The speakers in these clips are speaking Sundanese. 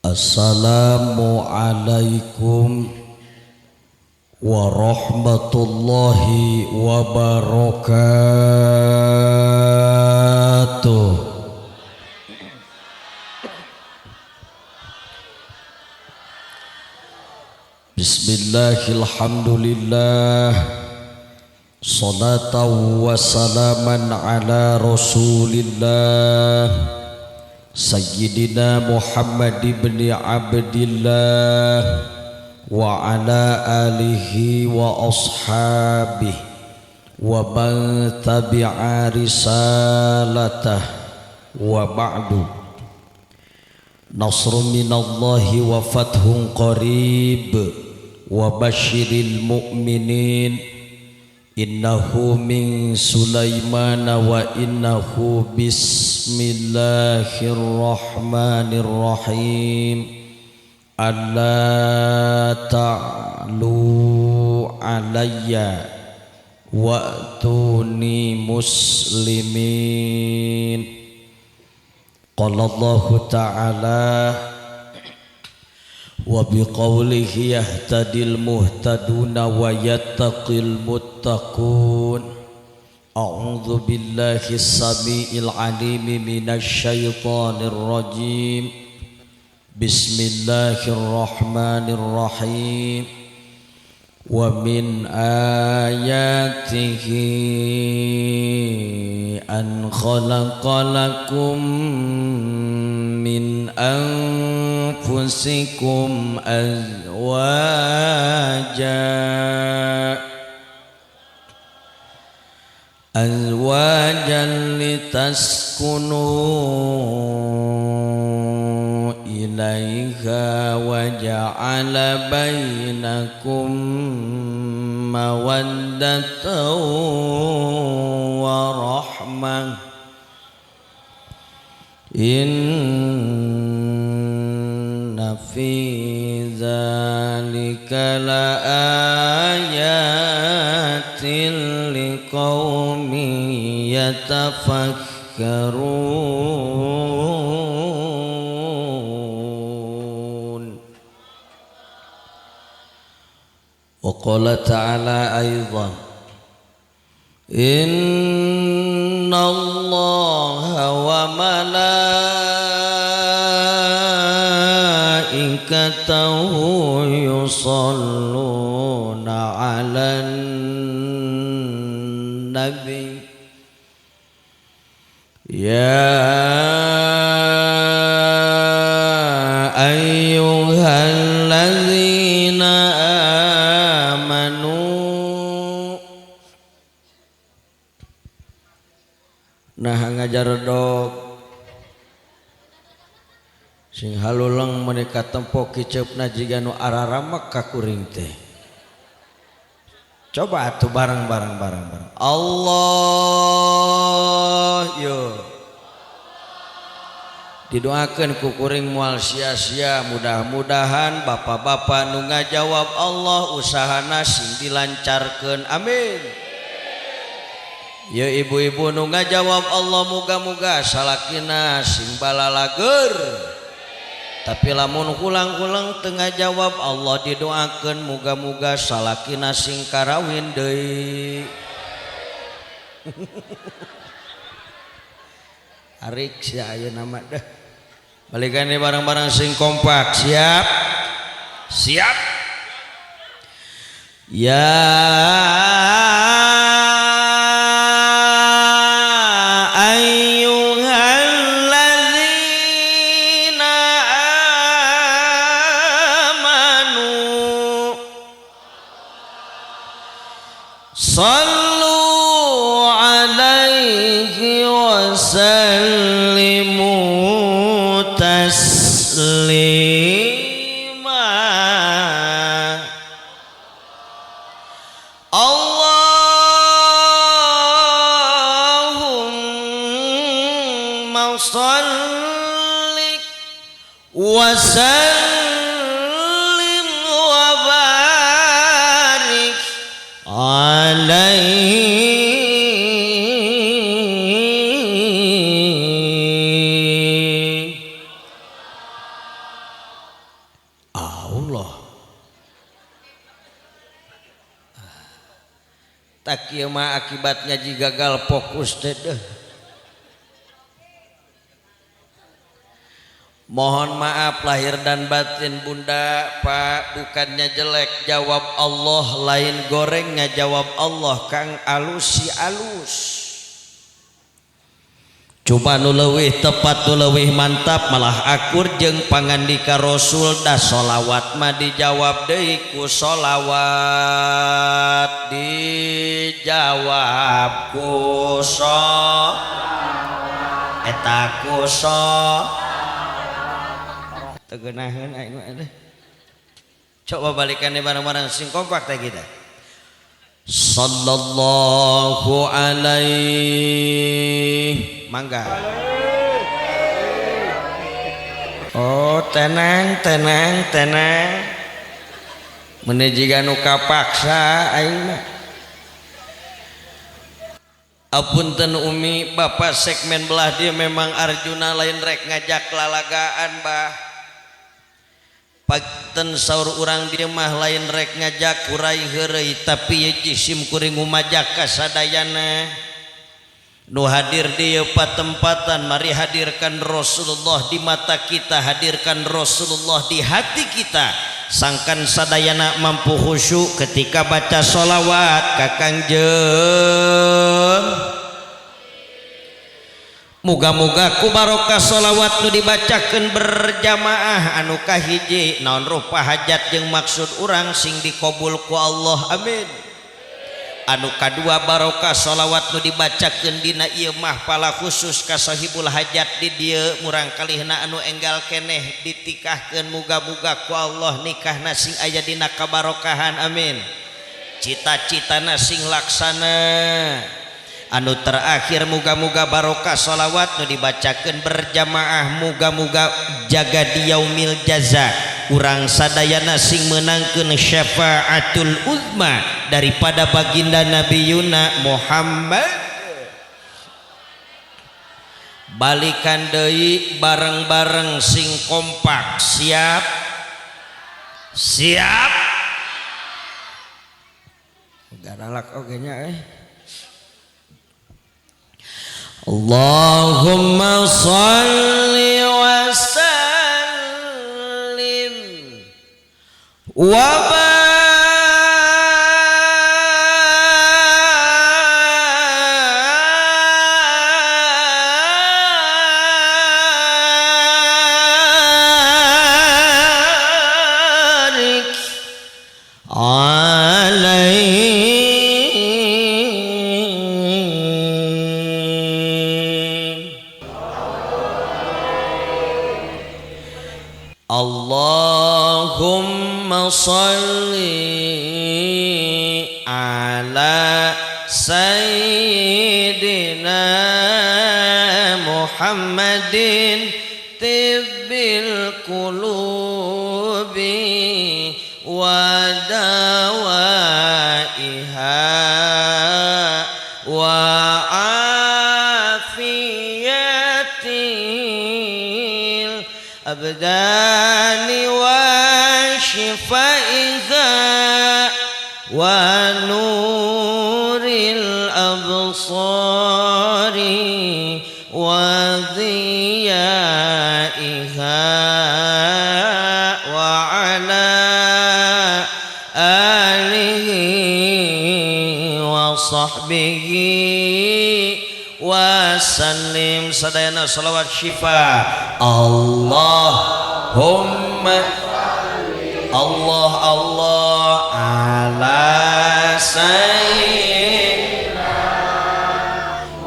Assalamualaikum warahmatullahi wabarakatuh. Bismillahirrahmanirrahim. Salatan wa salaman ala Rasulillah Sayyidina Muhammad ibn Abdillah wa ala alihi wa ashabihi wa man tabi'a risalatah wa ba'du. Nasrun minallahi wa fathun qarib wa basyiril mu'minin. Innahu min Sulaiman wa innahu bismillahirrahmanirrahim. Alla ta'lu alayya wa'tuni muslimin. Qala Allahu ta'ala wa biqawlihi yahtadil muhtaduna wa yattaqil muttaqun. A'udzu billahi as-sami'il 'alimi minasy syaithanir rajim. Bismillahirrahmanirrahim. Wa min ayatihi an khalaqa lakum min anfusikum azwajan litaskunu ilaiha wa ja'ala bainakum mawaddatan wa rahmah. Inna fi dzalika laayatin liqaumin yatafakkarun. Wa qala ta'ala aidan, inna Allaha wa malaikatahu yusalluna 'alan nabi ya ayyuhalladzina amanu. Nah ngajar dog sing haluleng menika tempo kiceupna jiga nu araramek ka kuring teh. Coba atuh bareng-bareng bareng-bareng. Allah yo. Didoakeun ku kuring moal sia-sia, mudah-mudahan bapak-bapak nu ngajawab Allah usahana sing dilancarkeun, amin. Ya ibu-ibu nu ngajawab Allah muga-muga salakina sing balalager. Tapi lamun hulang-hulang teu ngajawab Allah didoakeun muga-muga salakina sing karawin deui. Arik sia ayeuna mah deh. Balikan barang-barang sing kompak, siap? Siap. Ya ayyuhalladzina amanu sallu alaihi wa sallimu taslima. Allahumma salli wa sallim wa barik alaihi. Allah. Tak ieu mah akibat ngaji gagal fokus teh deh. Mohon maaf lahir dan batin bunda pak, bukannya jelek jawab Allah, lain gorengnya jawab Allah, kang alus si alus. Cuma nu leuwih tepat nu leuwih mantap malah akur jeung pangandika Rasul, dah sholawat mah dijawab deui ku sholawat, dijawab ku sholawat eta ku sholawat. Tegenaheun aing mah teh. Coba balikan di bareng-bareng sing kompak teh kita. Sallallahu alaihi mangga. Oh tenang tenang tenang. Meni jiga nu kapaksa aing mah. Apunten Umi bapak segmen belah dia memang Arjuna lain rek ngajak lalagaan bah. Pagten saur urang dieu mah lain rek ngajak kurai heureuy tapi ye jisim kuring ngumajak ka sadayana. Nu hadir di ieu patempatan mari hadirkan Rasulullah di mata kita, hadirkan Rasulullah di hati kita. Sangkan sadayana mampu khusyuk ketika baca sholawat ka Kangjeng. Muga-muga ku barokah sholawat nu dibacakeun berjamaah anu kahiji naon rupa hajat jeung maksud urang sing dikabul ku Allah, amin. Anu kadua barokah sholawat nu dibacakeun dina ieu mahpala khusus ka sahibul hajat di dieu murang kalihna anu enggal keneh ditikahkeun muga-muga ku Allah nikahna sing aya dina kabarokahan, amin. Cita-citana sing laksana. Anu terakhir muga-muga barokah sholawat nu dibacakeun berjamaah muga-muga jaga di yaumil jaza urang sadayana sing meunangkeun syafaatul uzma daripada baginda Nabi Yuna Muhammad. Balikan deui bareng-bareng sing kompak, siap siap garalak oge nya Allahumma salli wa sallim wa barik alaihi. Allahumma salli ala sayyidina Muhammadin tibbil qulubi wa dawaiha wa afiyatil abdani wa shifaiha wa nuril absari wa dhiyaiha wa ala alihi wa sahbihi wa sallim. Sadayana salawat syifa. Allahumma Allah Allah ala sayyidina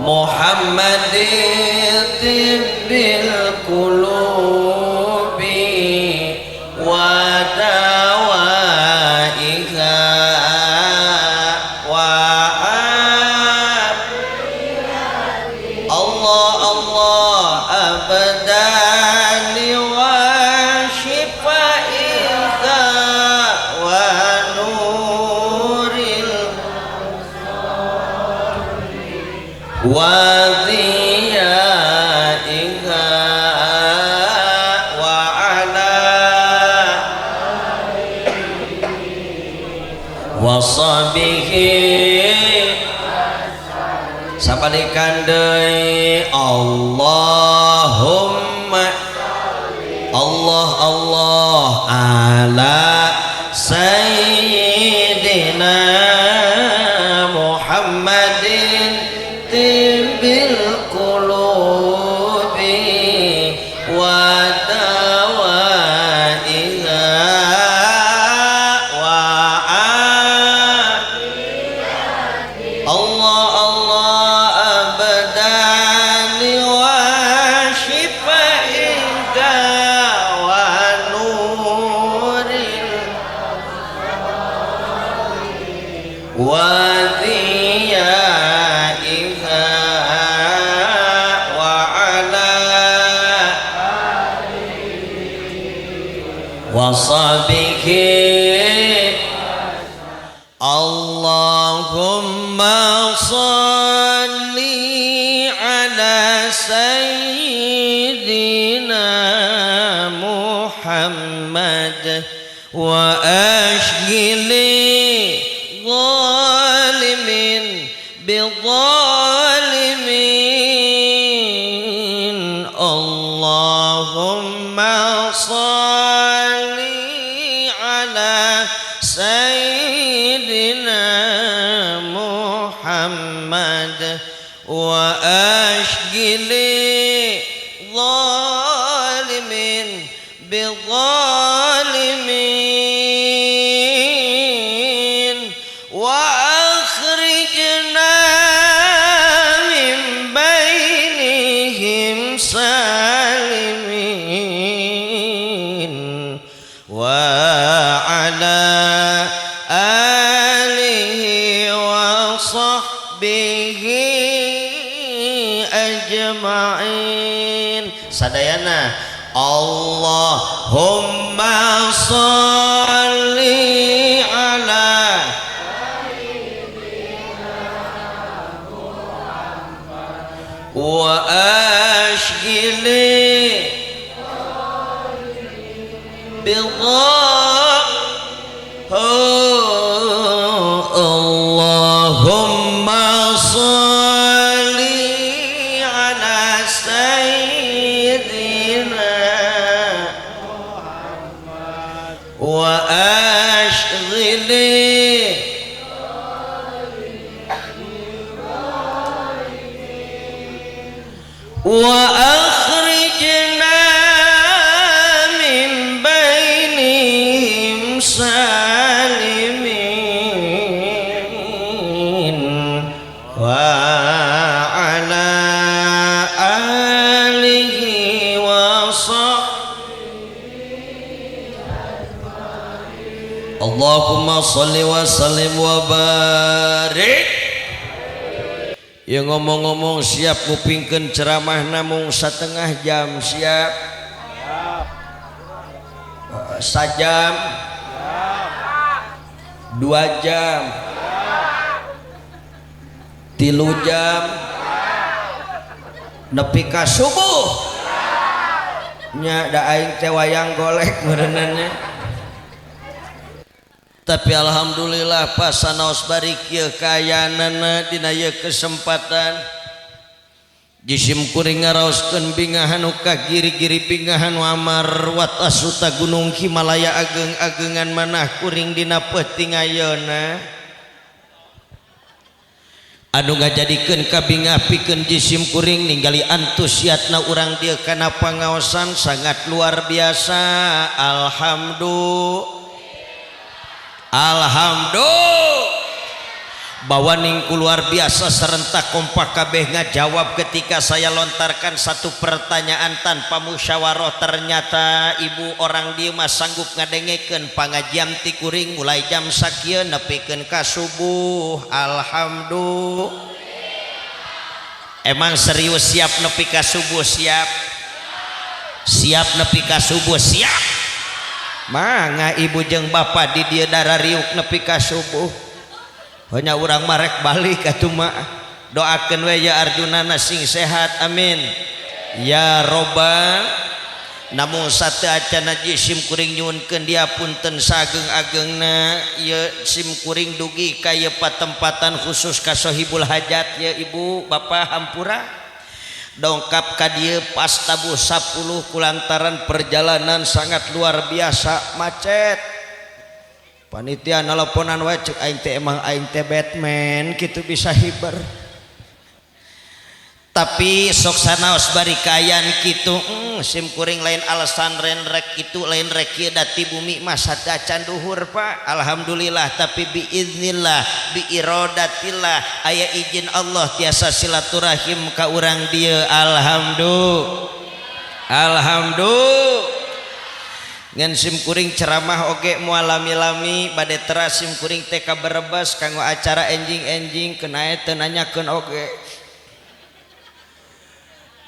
Muhammadin tibbil qulubi wa dawaiha wa Allah Allah abdani wa shifaiha Washabihi sabalikan deui Allahumma Allah Allah ala sayyidina Muhammadin tibbil qulubi wa dawaiha wa Allah Allah abdani wa shifaika wa nuril wa dhiyaiha wa ala wa sahbihi. Allahumma salli ala sayyidina Muhammad wa ashghili zalimin bizzalimin. Allahumma salli ala sayyidina Muhammad wa ashghili zalimin bizzalimin wa akhrijna min bainihim salimin wa ala alihi wa sahbihi ajma'in. Sadayana Allahumma salli ala wa ashghili bidha Allahumma salli ala sayyidina wa ashghili wa akhrijna min bainihim salimin wa ala alihi wa sahbihi. Allahumma salli wa sallim wa barik. Ya ngomong-ngomong siap ngupingkeun ceramah namung setengah jam, siap? Sajam, 2 jam, 3 jam, nepi ka subuh. Nya da aing teh wayang golek meureunannya. Tapi alhamdulillah pas sanaos bari kieu kayanana dina ieu kesempatan jisim kuring ngaraoskeun bingahan nu kagiri-giri bingahan nu amar watasuta gunung Himalaya ageng-agengan manah kuring dina peuting ayeuna anu ngajadikeun kabingah pikeun jisim kuring ninggali antusiatna urang dieu kana pangaosan sangat luar biasa. Alhamdulillah. Alhamdulillah bahwa ningku luar biasa serentak kompak kabeh ngajawab ketika saya lontarkan satu pertanyaan tanpa musyawarah. Ternyata ibu orang dieu mah sanggup ngadengekeun pangajian ti kuring mulai jam sakieu nepikeun ka subuh. Alhamdulillah. Emang serius siap nepi ka subuh? Siap. Siap nepi ka subuh? Siap. Mangga ibu jeung bapak di dieu darariuk nepi ka subuh. Hanya urang marek balik atuh mah. Doakeun we ya Arjunana sing sehat, amin. Ya robbal. Namun sateuacana sim kuring nyuhunkeun diapunten saageng-agengna ieu sim kuring dugi ka ieu patempatan khusus ka sohibul hajat ya ibu bapak hampura dongkap ka dieu pas tabuh 10 kulantaran perjalanan sangat luar biasa macet. Panitia naleponan wae cek aing teh emang aing teh Batman kitu bisa hiber. Tapi sok sanaos bari kaayaan kitu sim kuring lain alasan rek itu lain rek ieu da ti bumi mah satacan duhur Pak. Alhamdulillah tapi biiznillah bi iradatillah aya izin Allah tiasa silaturahim ka urang dieu. Alhamdulillah. Alhamdulillah. Ngan sim kuring ceramah oge moal lami-lami bade teras sim kuring teh ka Brebes kanggo acara enjing-enjing kenae teu nanyakeun oge.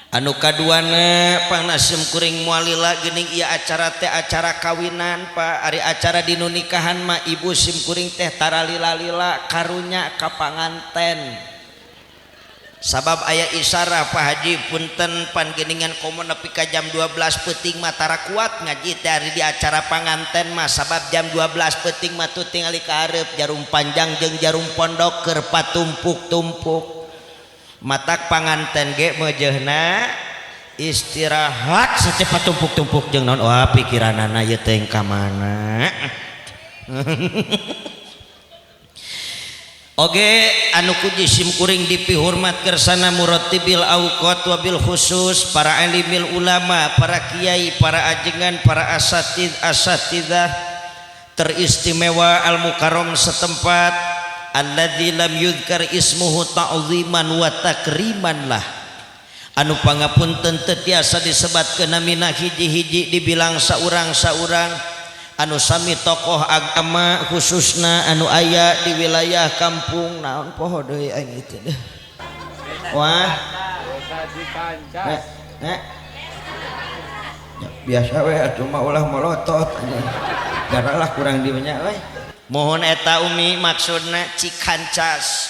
Anu kaduana pangna sim kuring moal lila geuning ieu acara teh acara kawinan Pak. Ari acara dinu nikahan mah ibu sim kuring teh tara lila-lila karunya ka panganten. Sabab aya isarah Pak Haji punten pan geuningan komo nepi ka jam 12 peuting mah tara kuat ngaji teh ari di acara panganten mah sabab jam 12 peuting mah tuh tingali ka hareup jarum panjang jeung jarum pondok keur patumpuk-tumpuk. Matak panganten ge meujeuhna istirahat secepat tumpuk-tumpuk jeung naon wah pikiranana ieu teh ka mana. Oge anu kuji sim kuring dipihormat kersana murattibil auqat wabil khusus para alimil ulama, para kiai, para ajengan, para asatid asatidzah teristimewa al mukarram setempat alladzi lam yudhkar ismuhu ta'ziman wa takriman lah anu pangapunten teu tiasa disebatkeun namina hiji-hiji dibilang saurang-saurang anu sami tokoh agama khususna anu aya di wilayah kampung naon poho deui aing itu deh. Wah ya, biasa we atuh mah ulah molotot garalah kurang di banyak we. Mohon eta umi maksudna Cikancas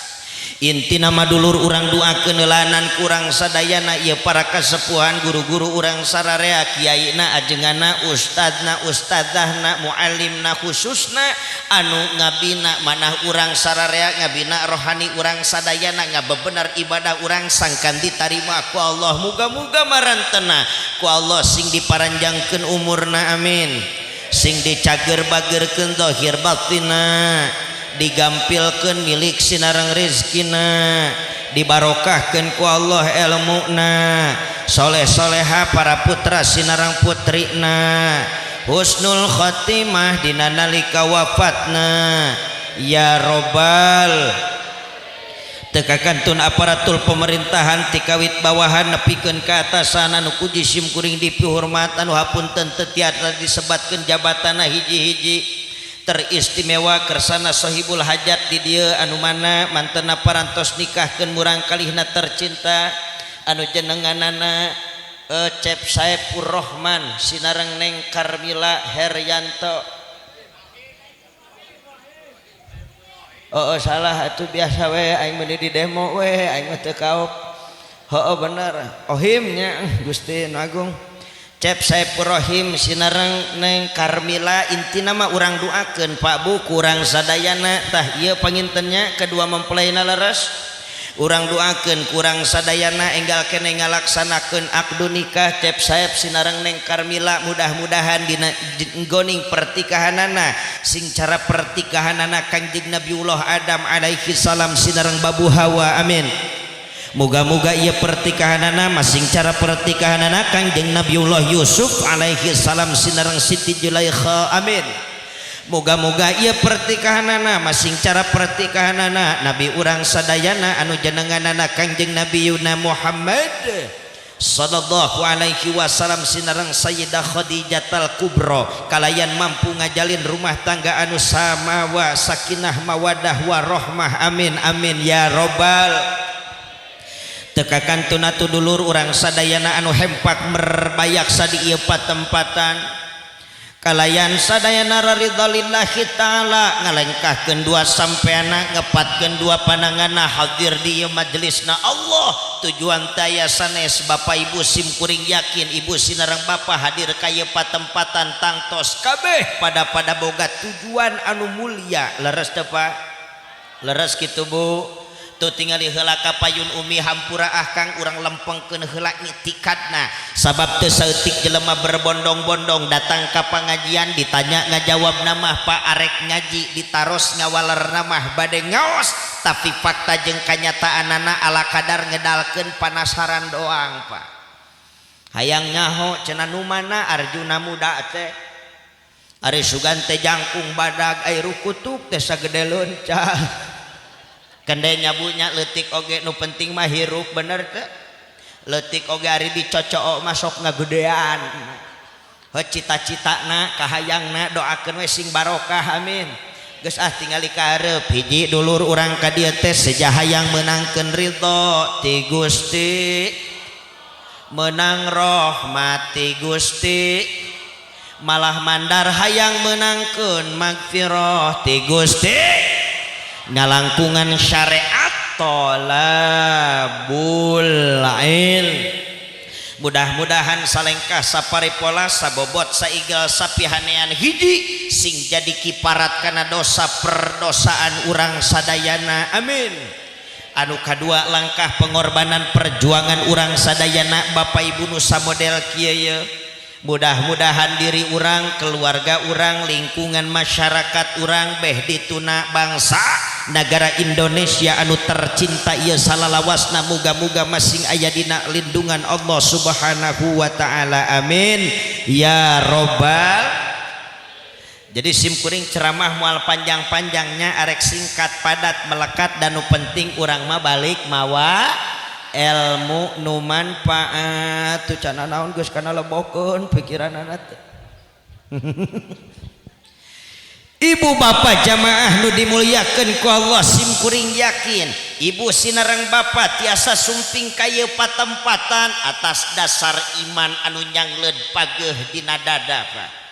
intina mah dulur urang doakeun eulanan kurang sadayana ieu para kasepuhan guru-guru urang sararea kiaina ajenganna ustadna ustadzahna muallimna khususna anu ngabina manah urang sararea ngabina rohani urang sadayana ngabebener ibadah urang sangkan ditarima ku Allah. Muga-muga marantena ku Allah sing diparanjangkeun umurna amin, sing dicager bagerkeun zahir batinna, digampilkeun milik sinareng rezekina, dibarokahkeun ku Allah elmuna, soleh-soleha para putra sinareng putrina, husnul khotimah dina nalika wafatna ya robbal. Teu kantun aparatur pemerintahan tikawit bawahan nepikeun ka atasan anu kuji sim kuring dipihormat anu hapunten teu tiasa disebatkeun jabatanna hiji-hiji teristimewa kersana sohibul hajat di dieu anu mana mantena parantos nikahkeun murang kalihna tercinta anu jenenganana Ecep Saepur Rohman sinareng Neng Karmila Heryanto. Oh, salah atuh biasa we aing meuni di demo we aing mah teu kaop. Heuh bener ohim nya Gusti Nu Agung. Cep Saepur Rohim sinareng Neng Karmila intina mah urang doakeun Pak Bu kurang sadayana tah ieu pangintennya kedua mempelaina leres urang doakeun kurang sadayana enggal kene ngalaksanakeun akdu nikah Cep Saep sinareng Neng Karmila mudah-mudahan dina goning pertikahanana sing cara pertikahanana Kangjeng Nabiullah Adam alaihi salam sinareng Babu Hawa amin. Moga-moga ieu pertikahanana masing cara pertikahanana Kangjeng Nabiullah Yusuf alaihi salam sinareng Siti Julaikha amin. Moga-moga ieu pertikahanana masing cara pertikahanana Nabi urang sadayana anu jenenganana Kangjeng Nabiyuna Muhammad sallallahu alaihi wasallam sinareng Sayyidah Khadijatul Kubra kalayan mampu ngajalin rumah tangga anu samawa sakinah mawadah warahmah amin amin ya robbal. Teu kakantun atuh dulur urang sadayana anu hempak merbayaksa di ieu patempatan. Kalayan sadayana ridha lillahi ta'ala ngalengkahkeun dua sampeana ngepatkeun dua pananganna hadir di majelisna Allah tujuan taya sanes Bapak Ibu sim kuring yakin Ibu sinareng Bapak hadir ka ieu patempatan tangtos kabeh pada boga tujuan anu mulia leres teu Pak leres kitu Bu tuh tingali heula ka payun umi hampura ah kang urang lempengkeun heula itikadna sabab teu saeutik jelema berbondong-bondong datang ka pangajian ditanya ngajawab namah Pak arek ngaji ditaros ngawaler namah bade ngaos tapi fakta jeung kanyataanana ala kadar ngedalkeun panasaran doang Pak hayang nyaho cenah nu mana Arjuna muda teh ari sugan teh jangkung badag ai rukutuk teh sagede leunca kende nyabunya leutik oge nu penting mah hirup bener teh leutik oge ari dicocok masuk ngagedean heuh cita-citana kahayangna doakeun we sing barokah amin geus ah tingali ka hareup hiji dulur urang ka dieu teh seja hayang meunangkeun ridho ti Gusti meunang rahmat ti Gusti malah mandar hayang meunangkeun magfirah ti Gusti ngalangkungan syariat tolabul ilm mudah-mudahan salengkah saparipola sabobot saigel sapihanean hiji sing jadi kiparat kana dosa perdosaan urang sadayana amin anu kadua langkah pengorbanan perjuangan urang sadayana Bapak Ibu nu samodel kieu ye mudah-mudahan diri urang keluarga urang lingkungan masyarakat urang beh dituna bangsa negara Indonesia anu tercinta ieu salalawasna muga-muga masing aya dina lindungan Allah Subhanahu wa taala amin ya robbal. Jadi sim kuring ceramah moal panjang-panjangnya arek singkat padat melekat dan nu penting urang mah balik mawa ilmu nu manfaat tuh cana naon geus kana lebokeun pikiranana teh. Ibu bapak jamaah nu dimuliakeun ku Allah sim kuring yakin ibu sinareng bapak tiasa sumping ka ieu patempatan atas dasar iman anu nyangleud pageuh dina dada Pak.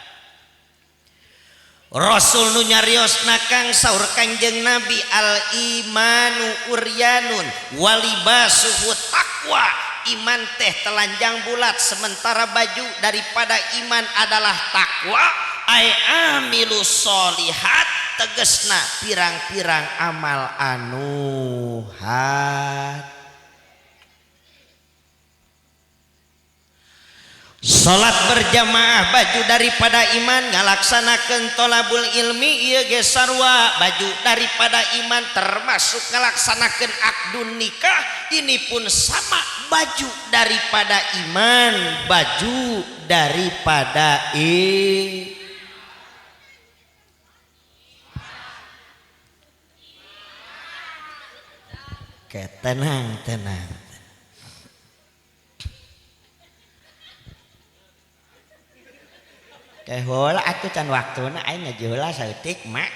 Rasul nu nyariosna kang saur Kangjeng Nabi al imanu uryanun walibasuhu taqwa iman teh telanjang bulat sementara baju daripada iman adalah takwa ai amilu sholihat tegesna pirang-pirang amal anu hat salat berjamaah baju daripada iman ngalaksanakeun tolabul ilmi ieu ge sarua baju daripada iman termasuk ngalaksanakeun akdun nikah ini pun sama baju daripada iman baju daripada Oke, tenang tenang. Teh heula atuh can waktuna aing ngaji heula saeutik mak.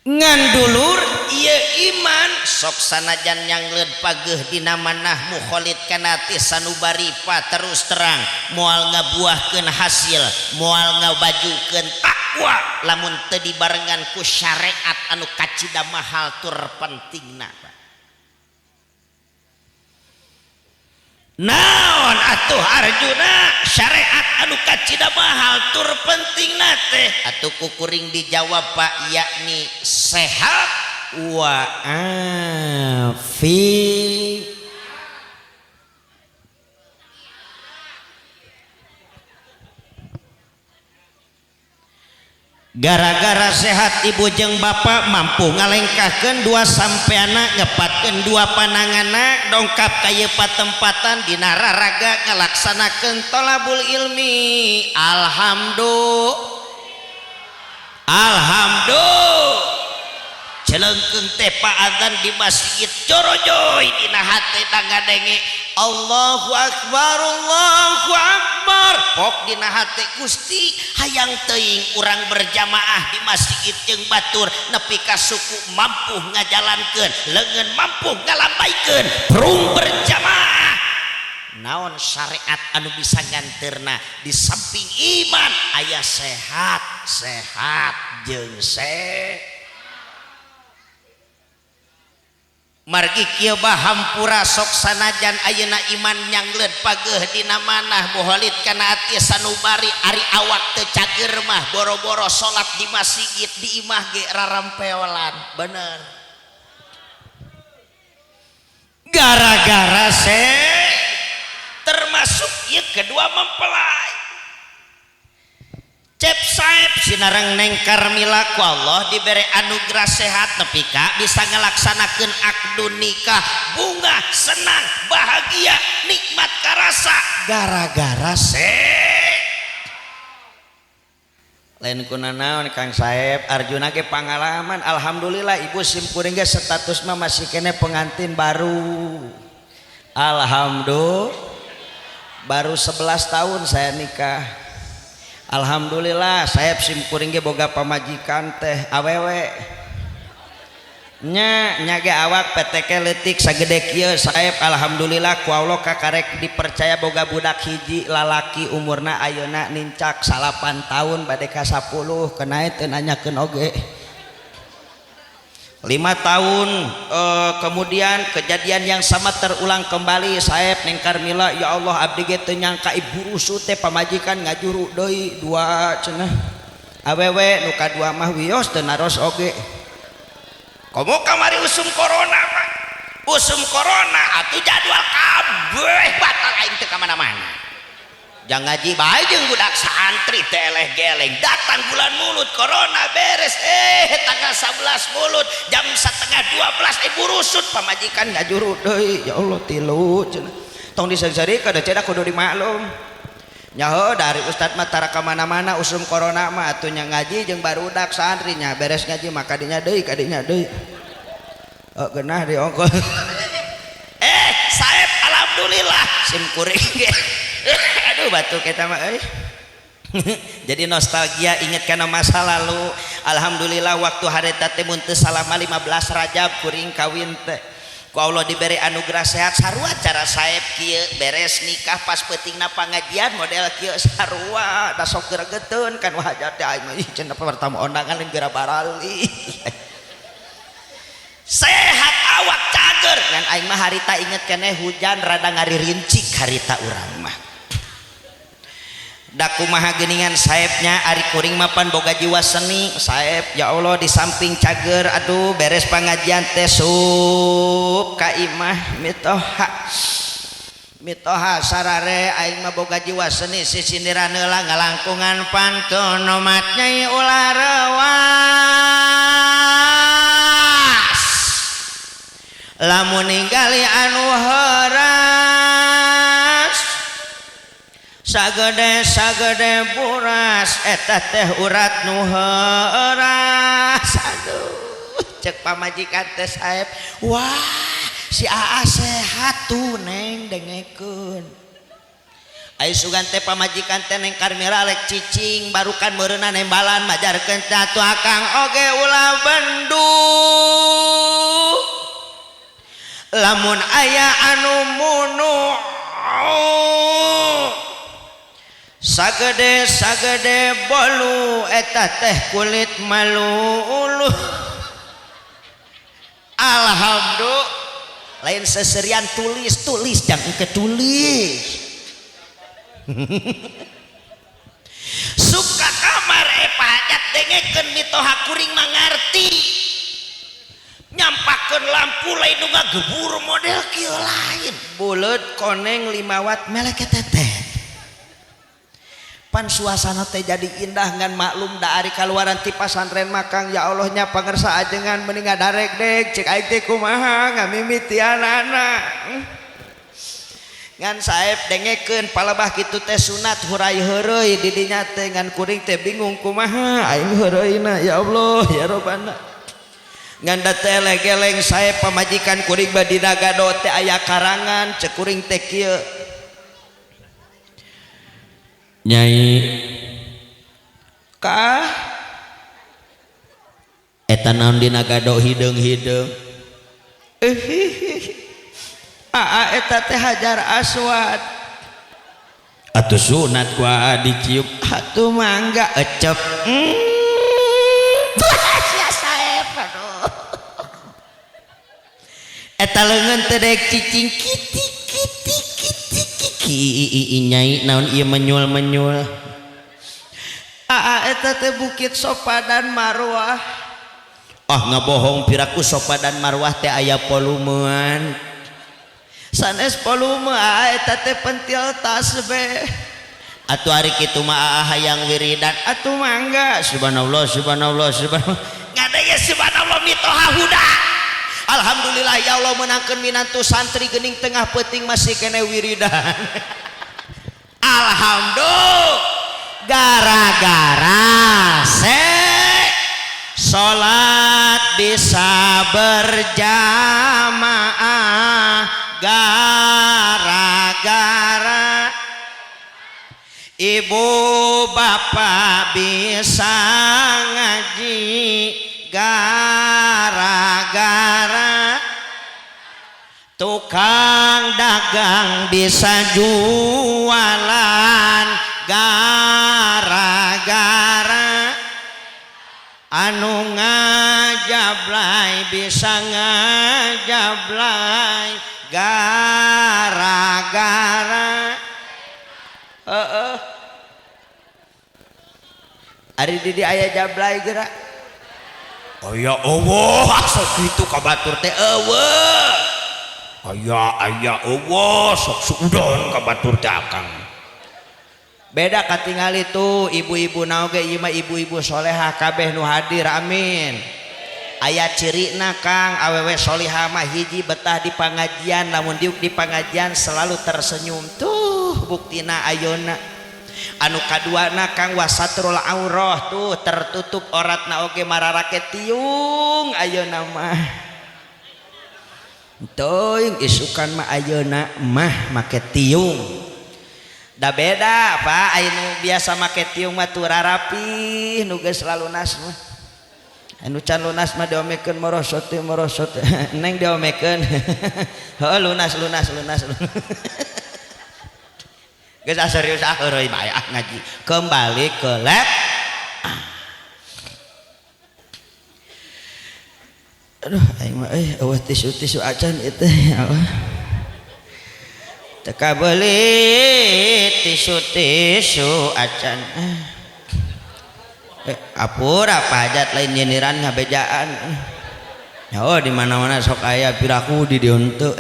Ngan dulur ieu iman sok sanajan nyangleud pageuh dina manah mukholid kana ti sanubaripa terus terang moal ngabuahkeun hasil moal ngabajukeun takwa lamun teu dibarengan ku syariat anu kacida mahal tur pentingna. Naon atuh Arjuna syariat anu kacida mahal tur pentingna teh atuh kukuring dijawab Pak yakni sehat wa afi. Gara-gara sehat ibu jeung bapak mampu ngalengkahkeun dua sampeana ngepatkeun dua pananganna dongkap ka ieu patempatan dina raraga ngalaksanakeun tolabul ilmi alhamdulillah alhamdulillah celengkeung teh Pak adzan di masjid corojoy dina hate ngadenge Allahu akbar Allahu akbar pok dina hate Gusti hayang teuing urang berjamaah di masjid jeung batur nepi ka suku mampu ngajalankeun leungeun mampu ngalambaikeun prung berjamaah Naon syariat anu bisa nganterna di samping iman aya sehat, sehat jeung sehat. Margi kieu bahampura sok sanajan ayeuna iman nyangleud pageuh dina manah boholit kana ati sanubari ari awak teu cager mah boro-boro salat di masjid di imah ge rarampeolan bener gara-gara se termasuk ieu kedua mempelai Cep Saep sinareng Neng Karmila ku Allah dibere anugerah sehat nepi ka bisa ngelaksanakeun akdu nikah bunga senang bahagia nikmat karasa gara-gara se lain kuna naon Kang Saep Arjuna ge pangalaman alhamdulillah ibu simkuring ge status mah masih kene pengantin baru alhamdulillah baru 11 tahun saya nikah. Alhamdulillah saya simkuring ge boga pamajikan teh awewe nya nya ge awak PTK leutik sagede kieu saeb alhamdulillah ku Allah kakarek dipercaya boga budak hiji lalaki umurna ayeuna nincak 8 tahun bade ka 10 kenae teu nanyakeun oge 5 tahun kemudian kejadian yang sama terulang kembali Saeb Neng Karmila ya Allah abdi ge teu nyangka ibu rusuh teh pamajikan ngajuru deui dua cenah awewe nu kadua mah wios teu naros oge komo kamari usum corona mah usum corona atuh jadwal kabeh batal aing teu ka mana-mana jangan ngaji bae jeung budak santri teh eleh geleng datang bulan mulut corona beres tanggal 11 mulut jam 11:30 ibu rusut pamajikan ngajuru deui ya Allah tilu cenah tong disengseri kada cedak kudu dimaklum nyaho dari ustad mah tara ka mana-mana usum corona mah atuh nya ngaji jeung barudak santri nya beres ngaji mah kadinya deui oh geunah di ongkos saeb alhamdulillah sim kuring ge aduh batu kita mah euy. Jadi nostalgia inget kana masa lalu. Alhamdulillah waktu harita teh mun teu salama 15 Rajab kuring kawin teh ku Allah diberi anugerah sehat sarua cara saeb kieu beres nikah pas peutingna pangajian model kieu sarua da sok gregeteun kan wajah teh aing mah ih cenah pertama ondangan lain geura barali. Sehat awak cager ngan aing mah harita inget keneh hujan rada ngaririncik harita urang mah da kumaha geuningan saebnya ari kuring mah pan boga jiwa seni saeb ya Allah di samping cager aduh beres pangajian teh sup ka imah mitoha mitoha sarare aing mah boga jiwa seni sisindiran heula ngalangkungan pantun nomat nyai ulah rewas lamun ninggali anu heuras sagede sagede buras eta teh urat nu heuras aduh cek pamajikan teh saeb wah si Aa sehat tuh neng dengekeun ai sugan teh pamajikan teh Neng Karmila rek cicing barukan meureunna nembalan majarkeun teh atuh akang oge ulah bendu lamun aya anu munu sagede sagede bolu eta teh kulit malu alhamdulillah lain seserian tulis tulis jangan ke tulis suka kamar pajat dengekeun mitoha kuring mangarti nyampakeun lampu lain nu ngagebur model kieu lain buleut koneng 5 watt melek teteh pan suasana teh jadi indah ngan maklum da ari kaluaran ti pasantren makang ya Allah nya pangersa ajengan mending ngadarek dek cek aing teh kumaha ngamimitianana ngan saeb dengekeun palebah kitu teh sunat hurai heureuy di dinya teh ngan kuring teh bingung kumaha aing heureuyna ya Allah ya Robbana ngan da teh legeleng saeb pamajikan kuring badi gado teh aya karangan cek kuring teh kieu nyai kah eta naon dina gado hideung-hideung Aa eta teh Hajar Aswad. Atuh sunat ku aa dicium. Atuh mangga ecep. Sia saep aduh. Eta leungeun teh daek cicing kiti kiti kiti kiki nyai naon ieu menyul-menyul. Aa eta teh Bukit Sofa dan Marwah. Ah ngabohong piraku Sofa dan Marwah teh aya volumean. Sanes volume aa eta teh pentil tasbih. Atuh ari kitu mah aa hayang wiridan. Atuh mangga subhanallah subhanallah subhanallah. Ngadenge subhanallah mitoha huda. Alhamdulillah ya Allah menangkeun minantu santri geuning tengah peuting masih kene wiridan. Alhamdulillah gara-gara se salat bisa berjamaah gara-gara ibu bapak bisa ngaji gara-gara tukang dagang bisa jualan gara-gara anu ngajablay bisa ngajablay gara-gara heeh ari di aya jablay geura. Oh ya Allah sok kitu ka batur teh eueuh aya aya eueuh sok suudon ka batur teh akang. Beda katingali tuh ibu-ibu naoge ieu mah ibu-ibu solehah kabeh nu hadir amin. Aya cirina Kang awewe solihah mah hiji betah di pangajian lamun diuk di pangajian selalu tersenyum tuh buktina ayeuna. Anu kaduana Kang wasatrul aurah tuh tertutup oratna oge mararake tiung ayeuna mah. Teuing isukan mah ayeuna mah make tiung. Da beda Pak aya nu biasa make tiung mah tuh rarapih nu geus lalunas mah. Anu can lunas mah diomekeun morosot teh morosot neng diomekeun. Heuh lunas lunas lunas. Geus serius ah heureuy bae ah ngaji. Kembali ke lab. Aduh aing mah euy eueuh tisu-tisu acan ieu teh ya Allah. Teu kabeuli tisu-tisu acan. Apura pajat lain nyiniran ngabejaan. Ya oh di mana-mana sok aya piraku di dieu henteu.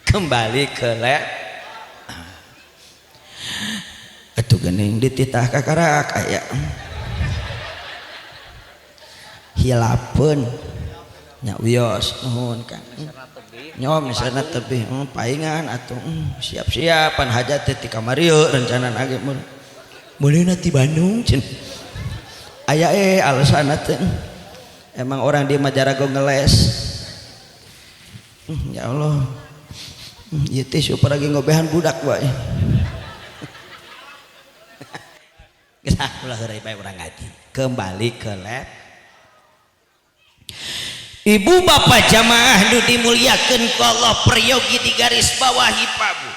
Kembali ke lab. Atuh geuning dititah kakarak aya. Hilapeun nya wios nuhun Kang. Nyo misalna tebih paingan atuh siap-siapan hajat teh ti kamari yeuh rencana ge mun. Meulina ti Bandung cenah. Aya alasanna teh. Emang orang di mah jarago ngeles. Ya Allah. Ieu teh super lagi ngobehan budak wae. Geus ah ulah heureuy bae urang ngaji. Kembali ke lab. Ibu bapak jamaah nu dimuliakeun ku Allah peryogi di garis bawahi Pak Bu.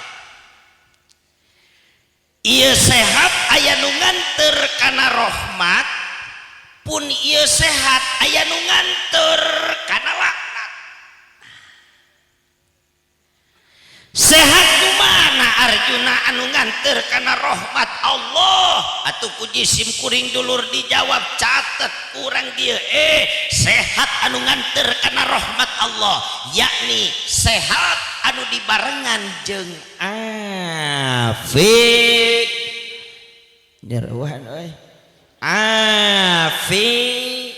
Ieu sehat aya nu nganter kana rahmat pun ieu sehat aya nu nganter kana laknat. Sehat nu mana Arjuna anu nganter kana rahmat Allah atuh ku jisim kuring dulur dijawab catet kurang dieu sehat anu nganter kana rahmat Allah yakni sehat anu dibarengan jeung afik nyeruan euy afik.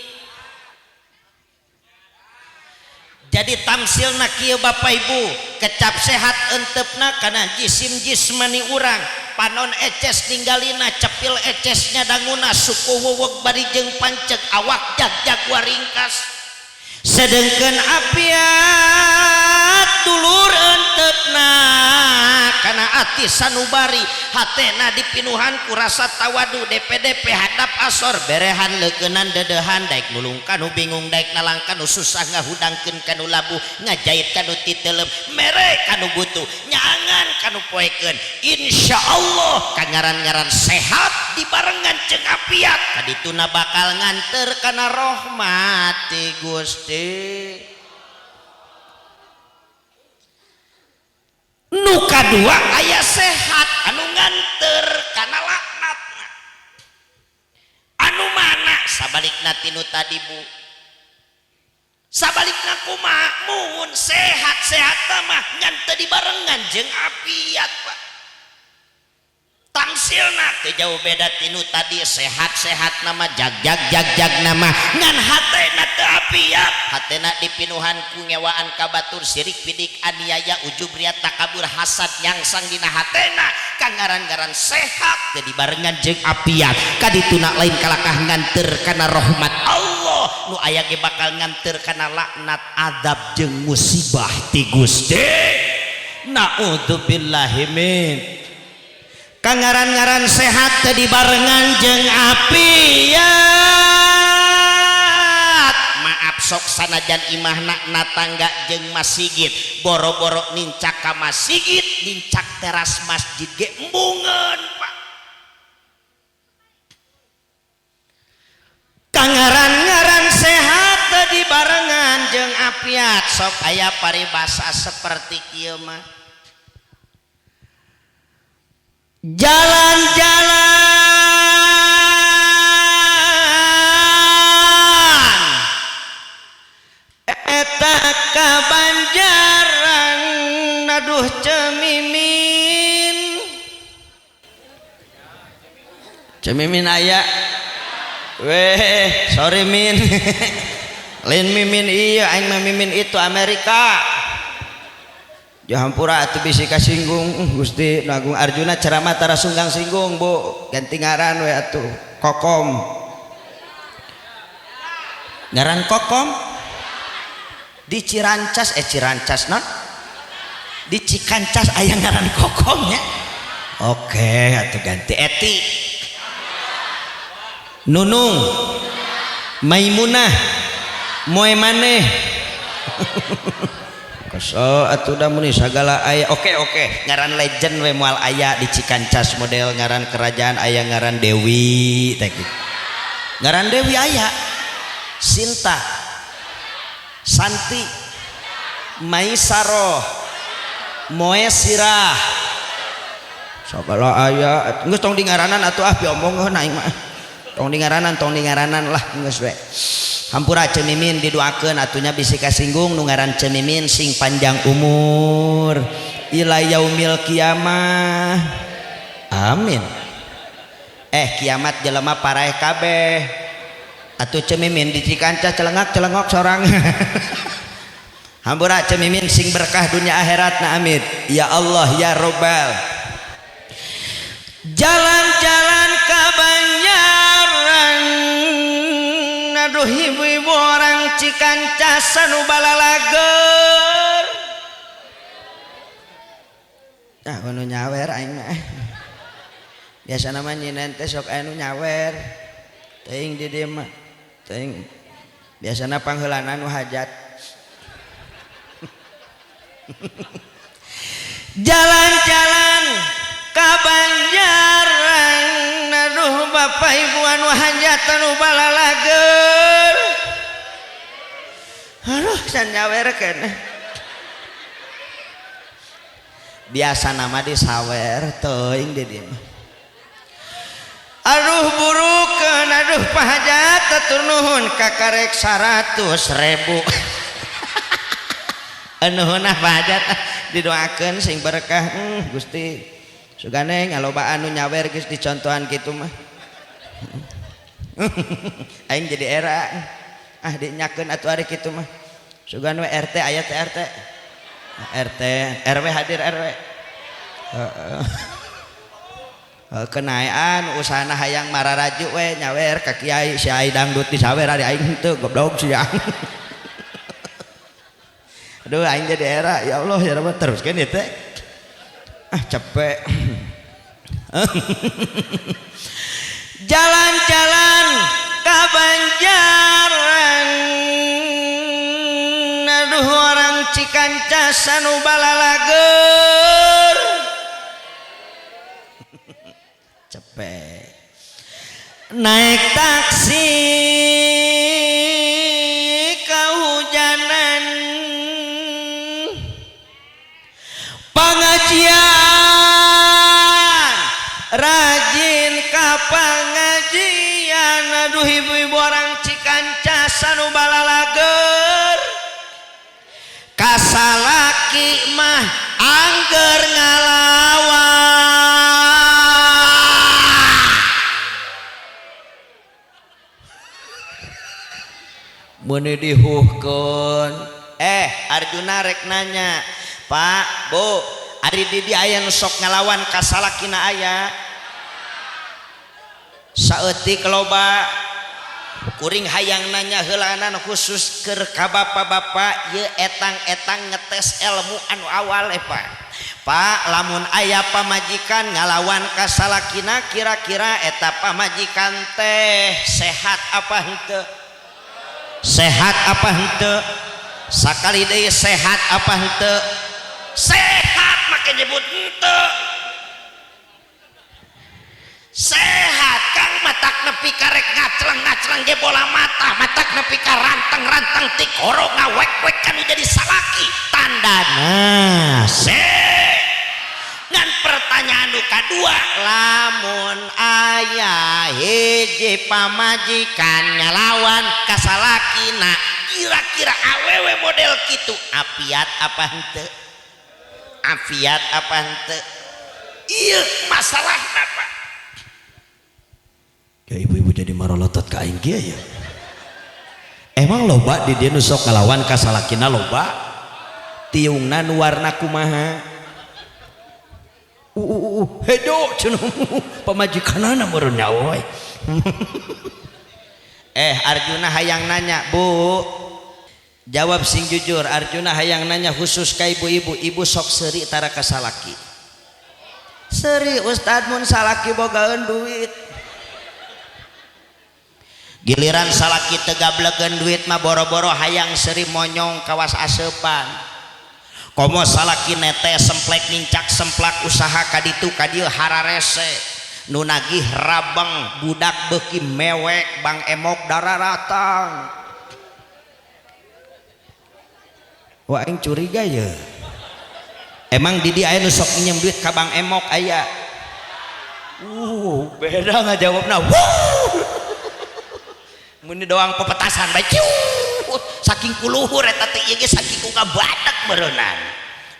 Jadi tamsilna kieu Bapak Ibu kecap sehat entepna kana jisim jismani urang panon eces ninggalina cepil ecesnya danguna suku wuweg bari jeung panceg awak jag-jag waringkas sedengkeun apiat Sehat dulur entetna kana ati sanubari hatena dipinuhan ku rasa tawadu DPDP hadap asor berehan leukeunnan dedehan daek nulung kanu bingung daek nalang kanu susah ngahudangkeun kanu labuh ngajait kanu titelem mere kanu butuh nyaangan kanu poekeun insyaallah kangaran-ngaran sehat dibarengan jeung apiat kadituna bakal nganter kana rahmat ti Gusti. Nu kadua aya sehat anu nganter kana laknatna. Anu mana sabalikna tinu tadi bu? Sabalikna kumaha? Mun sehat-sehat mah ngan teu dibarengan jeung apiat Pak. Tamsilna teu jauh beda tinu tadi sehat-sehat nama jag-jag-jag-jag nama ngan hatena teu apiat hatena dipinuhan ku ngewaan ka batur sirik pidik aniaya ujub ria takabur hasad nyangsang dina hatena kangaran-ngaran sehat teu dibarengan jeung apiat kadituna lain kalakah nganter kana rahmat Allah nu aya ge bakal nganter kana laknat azab jeung musibah ti Gusti. Naudzubillahi min. Kangaran-ngaran sehat teu dibarengan jeung apiat maaf sok sanajan imahna natangga jeung masjid boro-boro nincak ka masjid nincak teras masjid ge embungeun Pak. Kangaran-ngaran sehat teu dibarengan jeung apiat sok aya paribasa seperti kieu mah. Jalan-jalan eta ka Banjaran aduh cemimin cemimin aya weh sorry min lain mimin iya aing mah mimin itu Amerika. Jahampura atuh bisi kasinggung Gusti Agung Arjuna ceramah tara sunggang singgung bu ganti ngaran we atuh Kokom ngaran Kokom di Cirancas Cirancas non di Cikancas aya ngaran Kokom nya oke atuh ganti Eti Nunung Maimunah Moe maneh so atuh da mun sagala aya oke oke ngaran legend we moal aya di Cikancas model ngaran kerajaan aya ngaran Dewi teh kitu ngaran Dewi aya Sinta Santi Maisaroh Moesirah sagala aya geus tong dingaranan atuh ah piomongeun aing mah tong dingaranan lah geus we. Hampura cemimin didoakeun atunya bisi kasinggung nu ngaran cemimin sing panjang umur ila yaumil kiamah amin. Kiamat jelema paraeh kabeh atuh cemimin di Cikancas celengak-celengok sorang. Hampura cemimin sing berkah dunia akhirat na amin ya Allah ya Robbal. Jalan-jalan ka Banjaran aduh ibu-ibu orang Cikancas anu balalager tah nu nyawer aing mah biasana mah nyinen teh sok aya nu nyawer teuing di dieu mah teuing biasana pangheulana nu hajat. Jalan-jalan ka Banjaran aduh bapak ibu anu hajat anu balalager aduh can nyawerkeun biasa nama disawer teuing di dieu mah aduh burukeun aduh pahajat atur nuhun kakarek 100.000 nuhun ah pahajat didoakeun sing berkah Gusti sugane ngalobaan nu nyawer geus dicontohan kitu mah. Aing jadi era ah dinyakeun atuh ari kitu mah sugan we RT aya teh RT RT RW hadir RW heeh kenaean usahana hayang mararaju we nyawer ka kiai si ai dangdut disawer ari aing henteu goblok sia. Aduh aing jadi era ya Allah ya Rabb teruskeun ieu teh. Ah capek. Jalan-jalan ka Banjaran aduh orang Cikancas anu balalager. Capek. Naik taksi kehujanan pengajian rajin ka pengajian aduh ibu-ibu orang Cikancas anu balalager kasalaki mah angger ngalawan meuni dihuhkeun. Arjuna rek nanya Pak Bu ari di dieu aya nu sok ngalawan ka salakina aya saeutik loba kuring hayang nanya heulanan khusus keur ka bapak-bapak ieu etang-etang ngetes ilmu anu awal Pak. Pak lamun aya pamajikan ngalawan ka salakina kira-kira eta pamajikan teh sehat apa henteu? Sehat apa henteu? Sakali deui sehat apa henteu? Sehat make nyebut henteu. Sehat kang matak nepi karek ngacleng-ngacleng ge bola mata, matak nepi ka ranteng-ranteng tikoro ngawek-wek kanu jadi salaki tandana sehat. Ngan pertanyaan nu kadua lamun aya hiji pamajikan ngalawan ka salakina kira-kira awewe model kitu apiat apa henteu? Afiat apa henteu? Ieu masalahna Pak. Ya ibu-ibu jadi marolotot ka aing kieu ya. Emang loba di dieu nu sok ngalawan ka salakina loba? Tiungna nu warna kumaha? Hedo cenah pamajikanana meureun nya we. Arjuna hayang nanya, Bu. Jawab sing jujur, Arjuna hayang nanya khusus ka ibu-ibu, ibu sok seuri tara ka salaki. Seuri Ustad mun salaki bogaeun duit. Giliran salaki teu gablegeun duit mah boro-boro hayang seuri monyong kawas aseupan. Komo salaki nete semplek nincak semplak usaha kaditu kadieu hararese nu nagih rabeng budak beuki mewek bang emok dararatang. Wah aing curiga ye. Emang di dieu aya nu sok nginjem duit ka bang emok aya. Beda ngajawabna. Wuh. Mun doang pepetasan bae ciu. Saking kuluhur eta teh ieu ge saking ku kabadak meureunnan.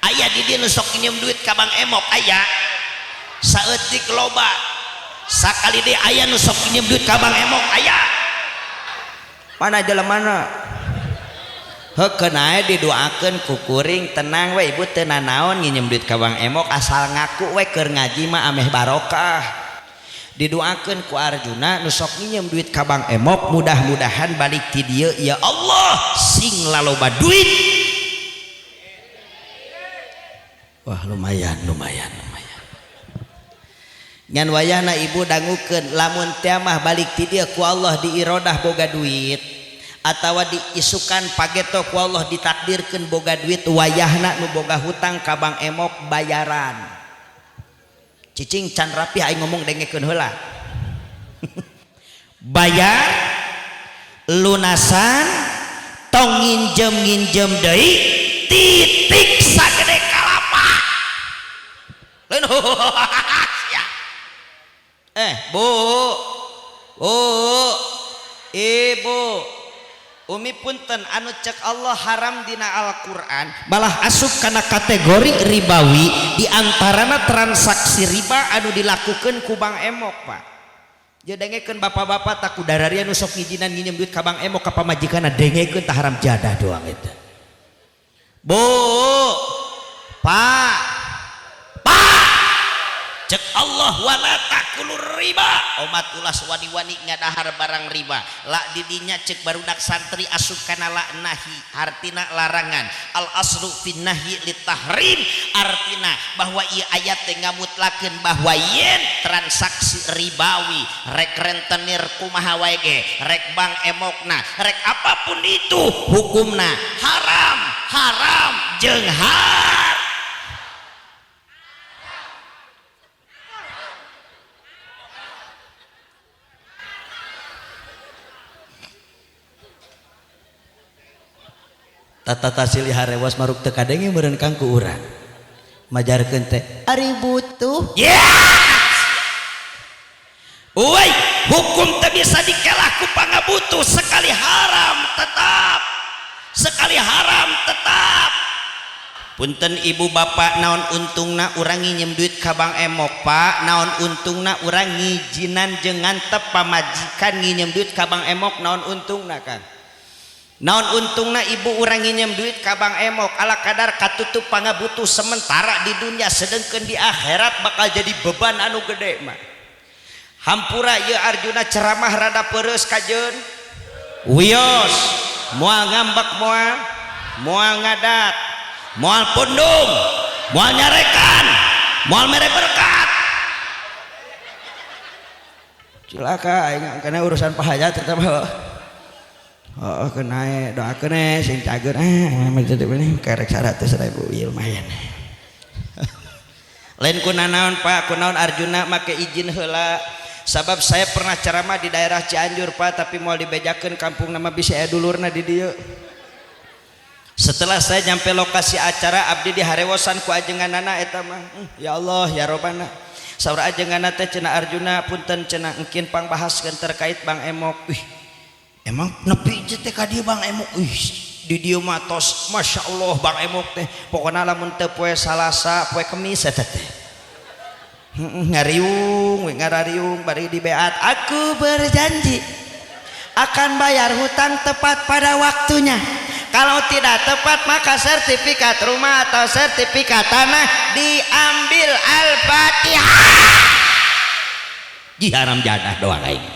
Aya di dieu nu sok nginjem duit ka Bang Emok aya. Saeutik loba. Sakali deui aya nu sok nginjem duit ka Bang Emok aya. Mana jelemana? Heukeun ae didoakeun ku kuring tenang we ibu teu nanaon nginjem duit ka Bang Emok asal ngaku we keur ngaji mah ameh barokah. Didoakeun ku Arjuna nu sok nginjem duit ka Bang Emok mudah-mudahan balik ti dieu ya Allah sing laloba duit. Wah lumayan lumayan lumayan. Ngan wayahna ibu dangukeun lamun teh mah balik ti dieu ku Allah diirodah boga duit atawa diisukan pageto ku Allah ditakdirkeun boga duit wayahna nu boga hutang ka Bang Emok bayaran. Cicing can rapi aing ngomong dengekeun heula. Bayar lunasan tong nginjem-nginjem deui titik sagede kalapa. Lain sia. Bu. Bu. Ibu. Umi punten anu cek Allah haram dina Al-Qur'an malah asup kana kategori ribawi di antarana transaksi riba anu dilakukeun ku Bang Emok Pak. Jeung dengekeun bapak-bapak tak kudararia nu sok ngijinan nginjem duit ka Bang Emok ka pamajikanna dengekeun tah haram jadah doang eta. Bu, Pak, Pak. Cek Allah wala takulur riba. Omat ulah wani-wani ngadahar barang riba. La didinya cek barudak santri asup kana la nahi, artina larangan. Al aslu fin nahyi litahrim, artina bahwa ieu ayat teh ngamutlakeun bahwa yen transaksi ribawi rek rentenir kumaha wae ge, rek bank emokna, rek apapun itu hukumna haram, haram jeung har. Tata tasili harewas maruk teu kadenge meureun kang ku urang majarkeun teh ari butuh. Yes! Euy, hukum teu bisa dikelah ku pangabutuh, sekali haram tetap, sekali haram tetap. Punten ibu bapak, naon untungna urang nginjem duit ka Bank Emok Pak, naon untungna urang ngijinan jeung ngantep pamajikan nginjem duit ka Bank Emok, naon untungna Kang? Naon untungna ibu urang nginjem duit ka Bank Emok, ala kadar katutup pangabutuh sementara di dunia, sedengkeun di akhirat bakal jadi beban anu gede mah. Hampura ieu Arjuna ceramah rada peureus kajeun. Wios, moal ngambek moal, moal ngadat, moal pundung, moal nyarekan, moal mere berkat. Cilaka aing kana urusan pahajat tetep. Oh, kena doakeun sing cager kerek 100.000 ieu lumayan. Lain kunanaon Pak, kunaon Arjuna make izin heula. Sabab saya pernah ceramah di daerah Cianjur Pak, tapi moal dibejakeun kampung nama bisa aya dulurna di dieu. Setelah saya nyampe lokasi acara abdi di harewosan ku ajenganana eta mah. Ya Allah ya Robbana. Saur ajenganana teh cenah Arjuna punten cenah engkin pangbahaskeun terkait Bank Emok. Wih, emang nepi teh ka dieu Bank Emok. Ih, di dieu mah tos Masya Allah Bank Emok teh. Pokona lamun teu poe Salasa, poe Kemis eta teh. Ngariung, we ngarariung bari dibeat. Aku berjanji akan bayar hutang tepat pada waktunya. Kalau tidak tepat maka sertifikat rumah atau sertifikat tanah diambil. Al-Fatihah. Jiharam jadah doang aing.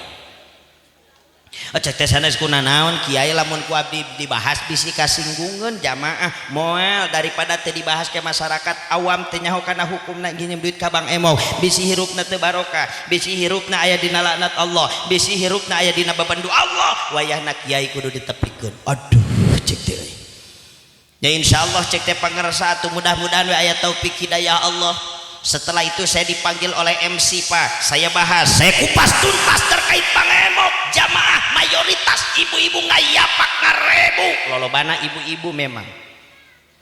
Cek teh sanes kunanaon kiai lamun ku abdi dibahas bisi kasinggungeun jamaah moal daripada teu dibahas ke masyarakat awam teu nyaho kana hukumna nginjem duit ka Bank Emok, bisi hirupna teu barokah, bisi hirupna aya dina laknat Allah, bisi hirupna aya dina babandu Allah, wayahna kiai kudu ditepikeun. Aduh cek teh euy. Ya insyaallah cek teh pangersa atuh mudah-mudahan we aya taufik hidayah Allah. Setelah itu saya dipanggil oleh MC Pak, saya bahas, saya kupas tuntas terkait Bank Emok. Jamaah mayoritas ibu-ibu ngayapak ngarebu, lolobana ibu-ibu memang.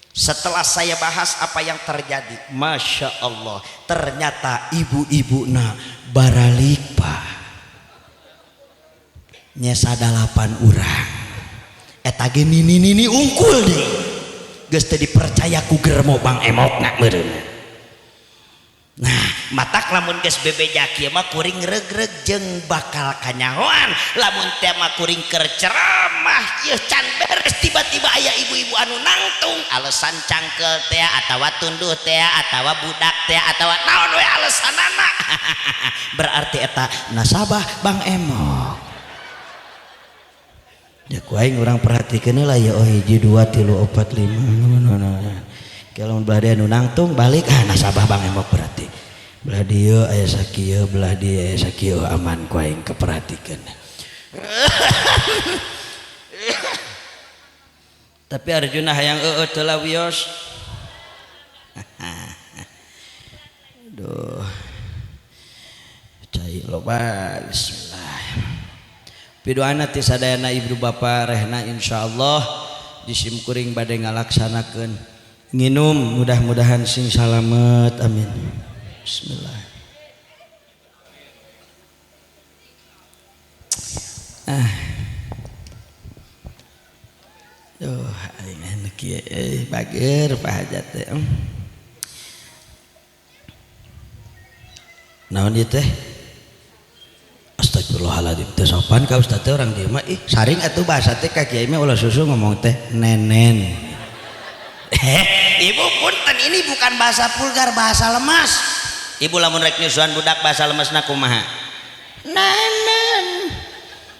Setelah saya bahas apa yang terjadi, Masya Allah, ternyata ibu-ibu na baralik Pak, nyesa 8 urang, eta ge nini-nini ungkul deh, geus teu dipercaya ku germo Bank Emok na meureun. Nah, matak lamun geus bebeja kieu mah kuring regreg jeung bakal kanyahoan. Lamun teh mah kuring keur ceramah ieu can beres tiba-tiba aya ibu-ibu anu nangtung alasan cangkel teh atawa tunduh teh atawa budak teh atawa naon we alasanana. Berarti eta nasabah Bank Emok. Ya ku aing urang perhatikeun lah ya, oh 1 2 3 4 5. Kalau belah dia nu nangtung balik ah nasabah Bank Emok berarti. Belah dieu aya sakieu, belah dieu aya sakieu, aman ku aing keperhatikeun. Tapi Arjuna hayang eueuh teu lah wios. Aduh. Cai loba bismillah. Pidoana ti sadayana ibu bapa rehna insyaallah disim kuring bade ngalaksanakeun nginum mudah-mudahan sing salamet amin. Bismillah. Ah. Duh, aing anu kieu euy bager Pak Hajat teh. Naon ieu teh? Astagfirullahaladzim, teu sopan ka ustaz teh urang dieu mah. Ih, saring atuh bahasa teh ka kiai mah ulah susu ngomong teh nenen. Ibu punten, ini bukan bahasa vulgar, bahasa lemas. Ibu lamun rek nyusuan budak bahasa lemesna kumaha? Nanan.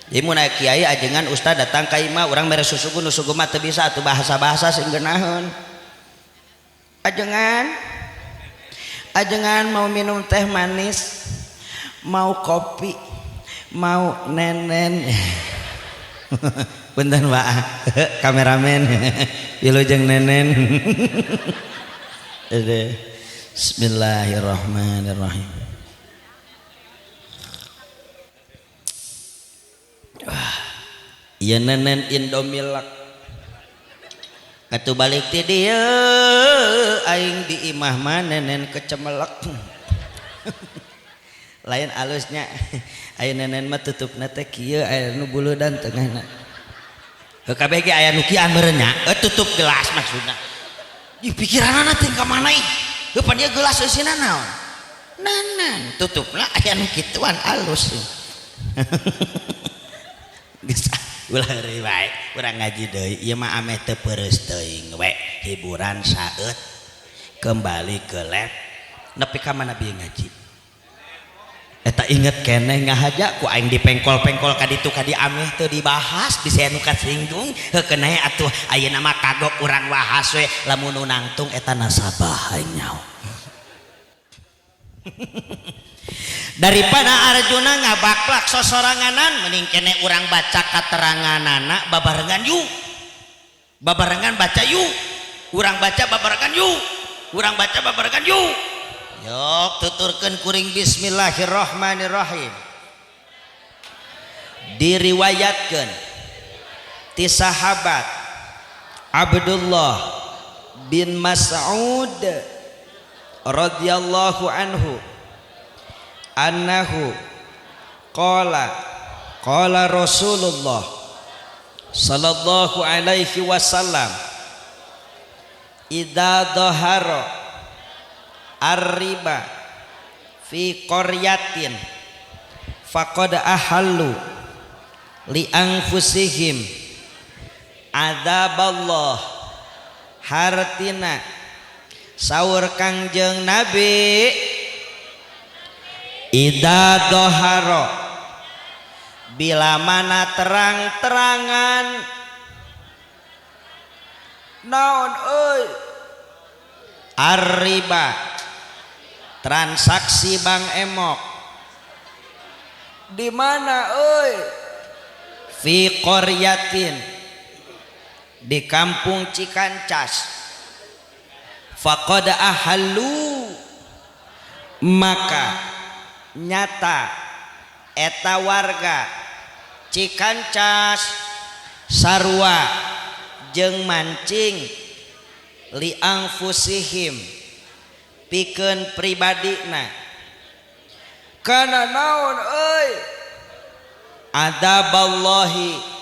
Jadi mun aya kiai ajengan ustad datang ka imah urang mere susugu nu sugu mah teu bisa atuh bahasa-bahasa sing geunaheun. Ajengan. Ajengan mau minum teh manis, mau kopi, mau nenen. Punten Pak, kameramen. Wilujeng nenen. Bismillahirrahmanirrahim. Ieu nenen Indomilk. Atuh balik ti dieu aing di imah mah nenen kecemelek. Lain alusnya aya nenen mah tutupna teh kieu aya nu buludan tengahna. Heuh kabeh ge aya nu kieu meureun nya, tutup gelas maksudna. Di pikiranana teh ka mana ih? Heuh pan ieu gelas eusina naon? Nanan tutupna aya nu kituan alus. Geus ulah heureuy wae urang ngaji deui ieu mah ameh teu peureus teuing we hiburan saeut kembali ke lab nepi ka mana bieu ngaji. Eta inget keneh ngahaja ku aing dipengkol-pengkol ka ditu ka di ameh teu dibahas bisa nu kasinggung heuh keneh atuh ayeuna mah kagok urang bahas we lamun nu nangtung eta nasabah aing nyaho. Daripada Arjuna ngabaklak sosoranganan mending kene urang baca kateranganana babarengan yuk, babarengan baca yuk, urang baca babarengan yuk, urang baca babarengan yuk. Yok tuturkeun kuring bismillahirrahmanirrahim. Diriwayatkeun ti sahabat Abdullah bin Mas'ud radhiyallahu anhu annahu qala qala Rasulullah sallallahu alaihi wasallam idza dhahara ar-riba fi qaryatin faqad ahallu li anfusihim adzaballah. Hartina saur Kangjeng Nabi idza dhahara bila mana terang-terangan naon euy ar-riba transaksi bank emok di mana euy fi qaryatin di kampung Cikancas faqad ahallu maka nyata eta warga Cikancas sarua jeung mancing li anfusihim pikeun pribadina kana naon euy adzaballahi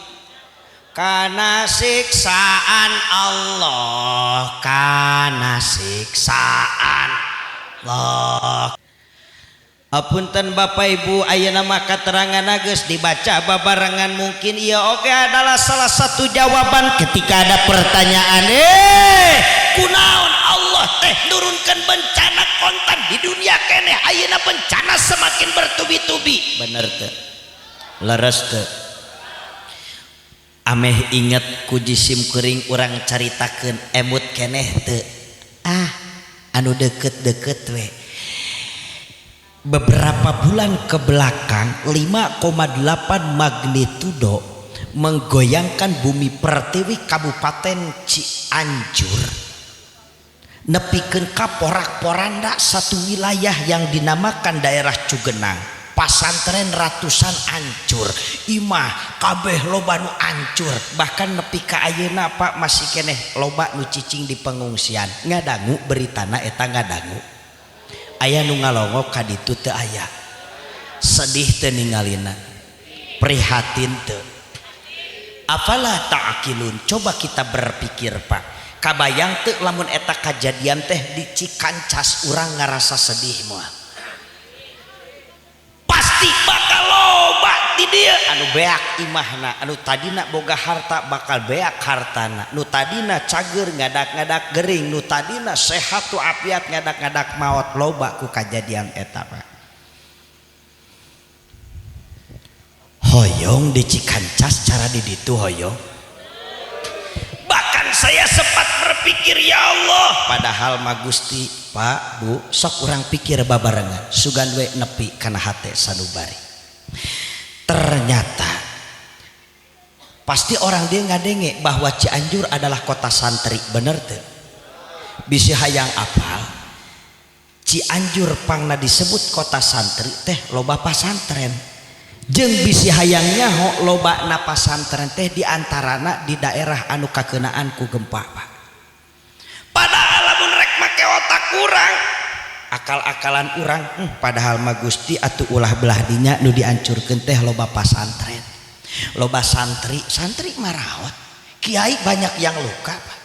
kana siksaan Allah, kana siksaan Allah. Apunten Bapak Ibu ayeuna mah katerangan geus dibaca babarengan mungkin ieu oge adalah salah satu jawaban ketika ada pertanyaan kunaon Allah teh nurunkeun bencana kontan di dunia keneh ayeuna bencana semakin bertubi-tubi. Bener teu? Leres teu? Ameh inget ku jisim kuring urang caritakeun emut keneh teu? Ah anu deket-deket we. Beberapa bulan ke belakang 5,8 magnitudo menggoyangkan bumi pertiwi Kabupaten Cianjur nepikeun ka porak-poranda satu wilayah yang dinamakan daerah Cugenang. Pasantren ratusan ancur, imah kabeh loba nu ancur, bahkan nepi ka ayeuna Pak masih keneh loba nu cicing di pengungsian. Ngadangu beritana eta ngadangu. Aya nu ngalongok ka ditu teu aya. Sedih teu ningalina, prihatin teu. Afala ta'qilun, coba kita berpikir Pak. Kabayang teu lamun eta kajadian teh di Cikancas urang ngarasa sedih moal. Pasti bakal loba di dieu dieu anu beak imahna, anu tadina boga harta bakal beak hartana, nu tadina cager ngadak-ngadak gering, nu tadina sehat tu apiat ngadak-ngadak maot, loba ku kajadian eta mah. Hoyong di Cikancas cara di ditu hoyong. Bahkan saya sempat berpikir ya Allah, padahal mah Gusti Pak Bu sok urang pikir babarengan sugan we nepi kana hate sanubari. Ternyata pasti orang dia ngadenge bahwa Cianjur adalah kota santri, bener teu? Bisi hayang apal Cianjur pangna disebut kota santri teh loba pasantren. Jeung bisi hayang nyaho loba na pasantren teh diantarana di daerah anu kakenaan ku gempa Pak. Padahal lamun rek make otak urang, akal-akalan urang, padahal mah Gusti atuh ulah belah dinya nu diancurkeun teh loba pasantren. Loba santri, santri maraot, kiai banyak yang luka Pak.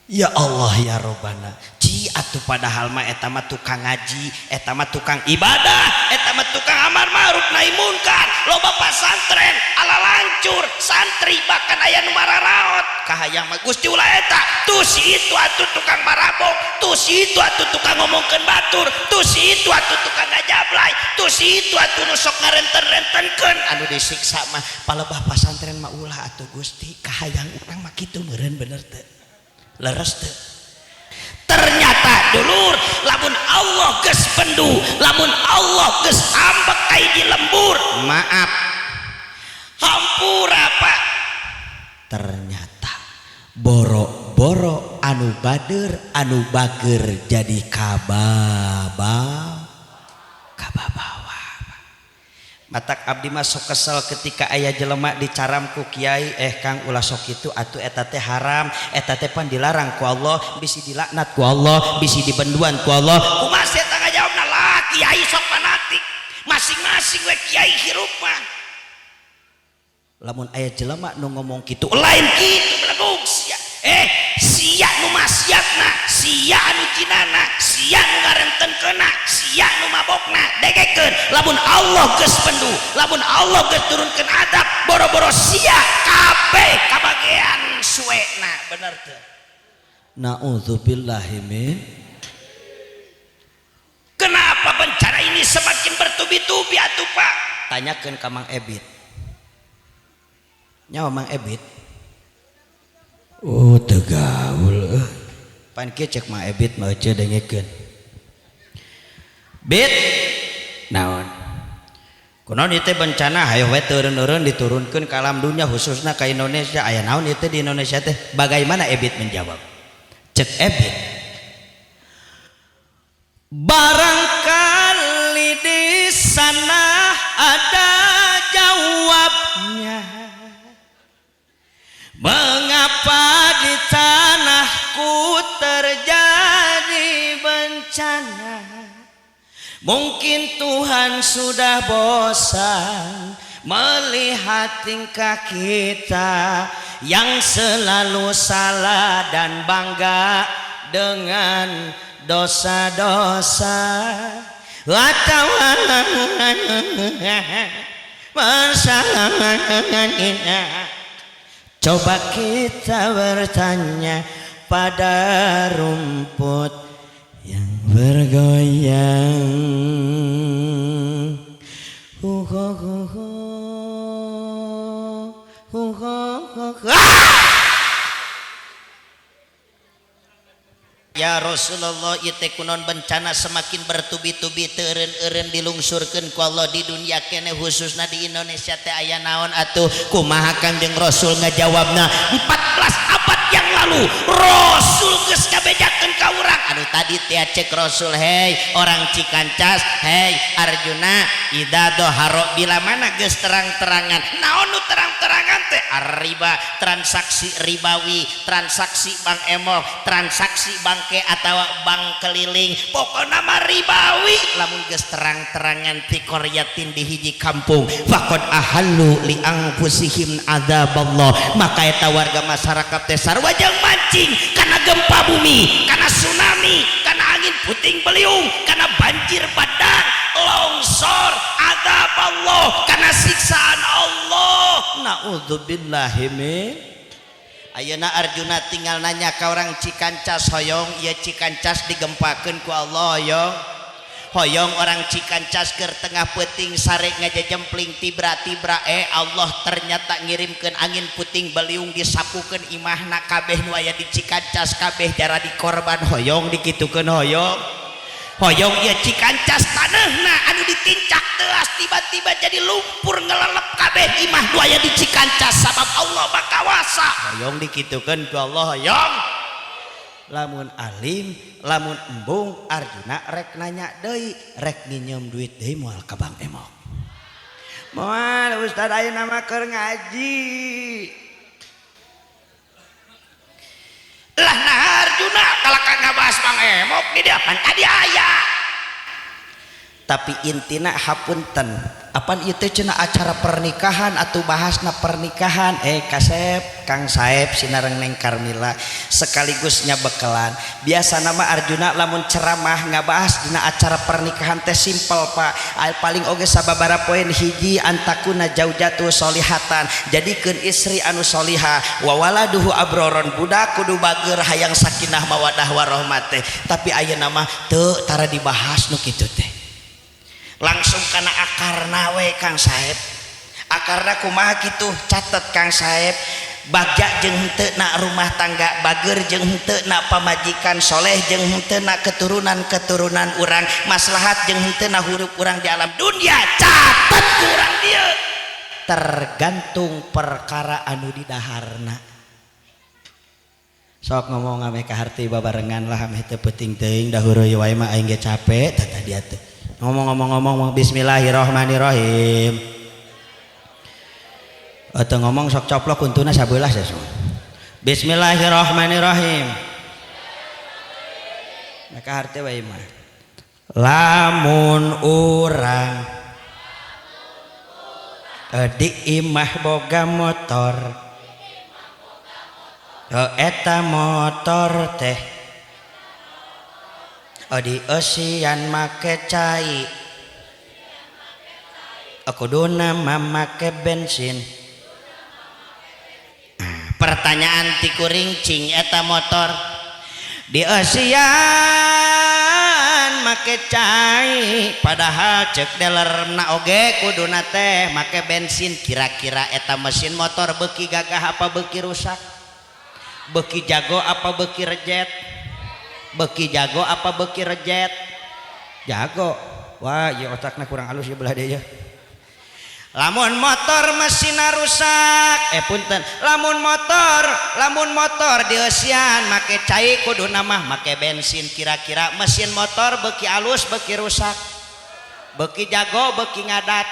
Ya Allah ya Robbana. Ci atuh padahal mah eta mah tukang ngaji, eta mah tukang ibadah, eta mah tukang amar ma'ruf nahi munkar, loba pasantren ala lancur, santri bahkan aya nu mararaot. Kahayang mah Gusti ulah eta, tuh si itu atuh tukang marabok, tuh si itu atuh tukang ngomongkeun batur, tuh si itu atuh tukang ngajablay, tuh si itu atuh nu sok ngarenten-rentenkeun anu disiksa mah palebah pasantren mah ulah atuh Gusti. Kahayang urang mah kitu meureun bener teu? Leres teu? Ternyata dulur lamun Allah geus bendu, lamun Allah geus ambek ka hiji lembur, maaf hampura Pak, ternyata boro-boro anu bader anu bager jadi kababawa. Matak abdi mah sok kesel ketika aya jelema dicaram ku kiai, Kang ulah sok kitu atuh eta teh haram, eta teh pan dilarang ku Allah, bisi dilaknat ku Allah, bisi dibenduan ku Allah. Kumaha eta ngajawabna lah kiai sok fanatik, masing-masing we kiai hirup mah. Lamun aya jelema nu ngomong kitu lain kitu belegug sia. Sia nu maksiatna, sia anu jinana, sia nu ngarentenkeunna, sia nu mabokna, degekeun lamun Allah geus bendu, lamun Allah geus turunkeun adab, boro-boro sia kabeh kabagean suena, bener teu? Nauzubillahi min. Kenapa bencana ini semakin bertubi-tubi atuh Pak? Tanyakeun ka Mang Ebit. Nyawa Mang Ebit. Oh teu gaul euy. Pan kieu cek Mang Ebit mah euceu dengekeun. Bit naon? Kunaon ieu teh bencana hayoh we teureun-eureun diturunkeun ka alam dunya khususna ka Indonesia. Aya naon ieu teh di Indonesia teh? Bagaimana Ebit menjawab? Cek Ebit, barangkali di sana ada jawabnya, mengapa di tanahku terjadi bencana. Mungkin Tuhan sudah bosan melihat tingkah kita yang selalu salah dan bangga dengan dosa-dosa. Atau coba kita bertanya pada rumput yang bergoyang. Hu hu hu hu hu hu hu. Ya Rasulullah, ieu teh kunaon bencana semakin bertubi-tubi teureun-eureun dilungsurkeun ku Allah di dunia kene khususna di Indonesia teh aya naon atuh? Kumaha Kangjeng Rasul ngajawabna? 14 abad yang lalu Rasul geus ngabejakeun ka urang. Anu tadi teh cek Rasul, hei orang Cikancas, hei Arjuna, idza dhahara bila mana geus terang-terangan. Naon nu terang-terangan teh? Arriba, transaksi ribawi, transaksi bank emok, transaksi bank bangke atau bank keliling, pokokna mah ribawi. Lamun geus terang-terangan ti qaryatin di hiji kampung, faqad ahallu li anfusihim adzaballah, maka eta warga masyarakat teh sarua jeung mancing kana gempa bumi, kana tsunami, kana angin puting beliung, kana banjir bandang, longsor, adzaballah siksaan Allah. Naudzubillahi min. Ayeuna Arjuna tinggal nanya ka orang Cikancas, hoyong ieu Cikancas digempakeun ku Allah hoyong. Hoyong orang Cikancas keur tengah peuting sare ngajejempling tibra-tibra Allah ternyata ngirimkeun angin puting beliung disapukeun imahna kabeh nu aya di Cikancas kabeh jara dikorban hoyong dikitukeun hoyong. Hoyong ieu Cikancas taneuhna anu ditincak teuas tiba-tiba jadi lumpur ngelelep kabeh imah nu aya di Cikancas sabab Allah makawasa. Hoyong dikitukeun ku Allah hoyong. Lamun alim lamun embung Arjuna rek nanya deui rek nginjem duit deui moal ka Bang Emok. Moal Ustad ayeuna mah keur ngaji. Lah nah Arjuna kalaka ngabahas Bang Emok di depan tadi aya. Tapi intina hapunten apan ieu teh cenah acara pernikahan atau bahasna pernikahan kasep Kang Saep sinareng Neng Karmila sekaligus nyabekelan. Biasa nama Arjuna lamun ceramah ngabahas dina acara pernikahan teh simpel Pak, paling oge sababaraha poin. Hiji, antakuna jaujatu solihatan, jadikeun istri anu solihah, wa waladuhu abroron, budak kudu bager hayang sakinah mawadah warahmah teh. Tapi ayeuna mah teu tara dibahas nu kitu teh, langsung kana akarna we Kang Saep. Akarna kumaha kitu catet Kang Saep, bagja jeung henteu na rumah tangga, bager jeung henteu na pamajikan, soleh jeung henteu na keturunan-keturunan urang, maslahat jeung henteu na hirup urang di alam dunia, catet ku urang dieu tergantung perkara anu didaharna. Sok ngomong ame ka harti babarengan lah ame teu peuting teuing da hureuy wae mah aing ge capek tah dia teh. Ngomong-ngomong-ngomong bismillahirrahmanirrahim. Atau ngomong sok coplok untuna sabelah ya. Bismillahirrahmanirrahim. Maka harti wae mah. Lamun urang di imah boga motor, eta motor teh di eusian make cai, kuduna make bensin. Pertanyaan ti kuring cing eta motor di eusian make cai padahal cek dealerna oge kuduna teh make bensin. Kira-kira eta mesin motor beuki gagah apa beuki rusak? Beuki jago apa beuki rejet? Beuki jago apa beuki rejet? Jago. Wah, ieu otakna kurang halus ya belah deui ya. Lamun motor mesinna rusak, punten, lamun motor dieusian make cai kuduna mah make bensin. Kira-kira mesin motor beuki alus beuki rusak? Beuki jago beuki ngadat?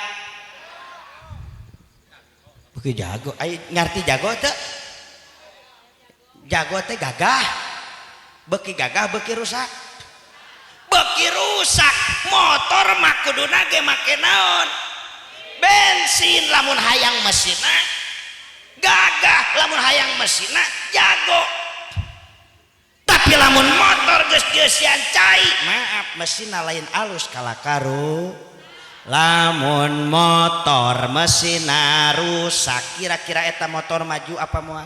Beuki jago. Ai ngarti jago teu? Jago teh gagah. Beuki gagah beuki rusak? Beuki rusak. Motor mah kuduna ge make naon? Bensin. Lamun hayang mesinna gagah, lamun hayang mesinna jago. Tapi lamun motor geus dieusian cai, maaf mesinna lain alus kalakaru. Lamun motor mesinna rusak, kira-kira eta motor maju apa moal?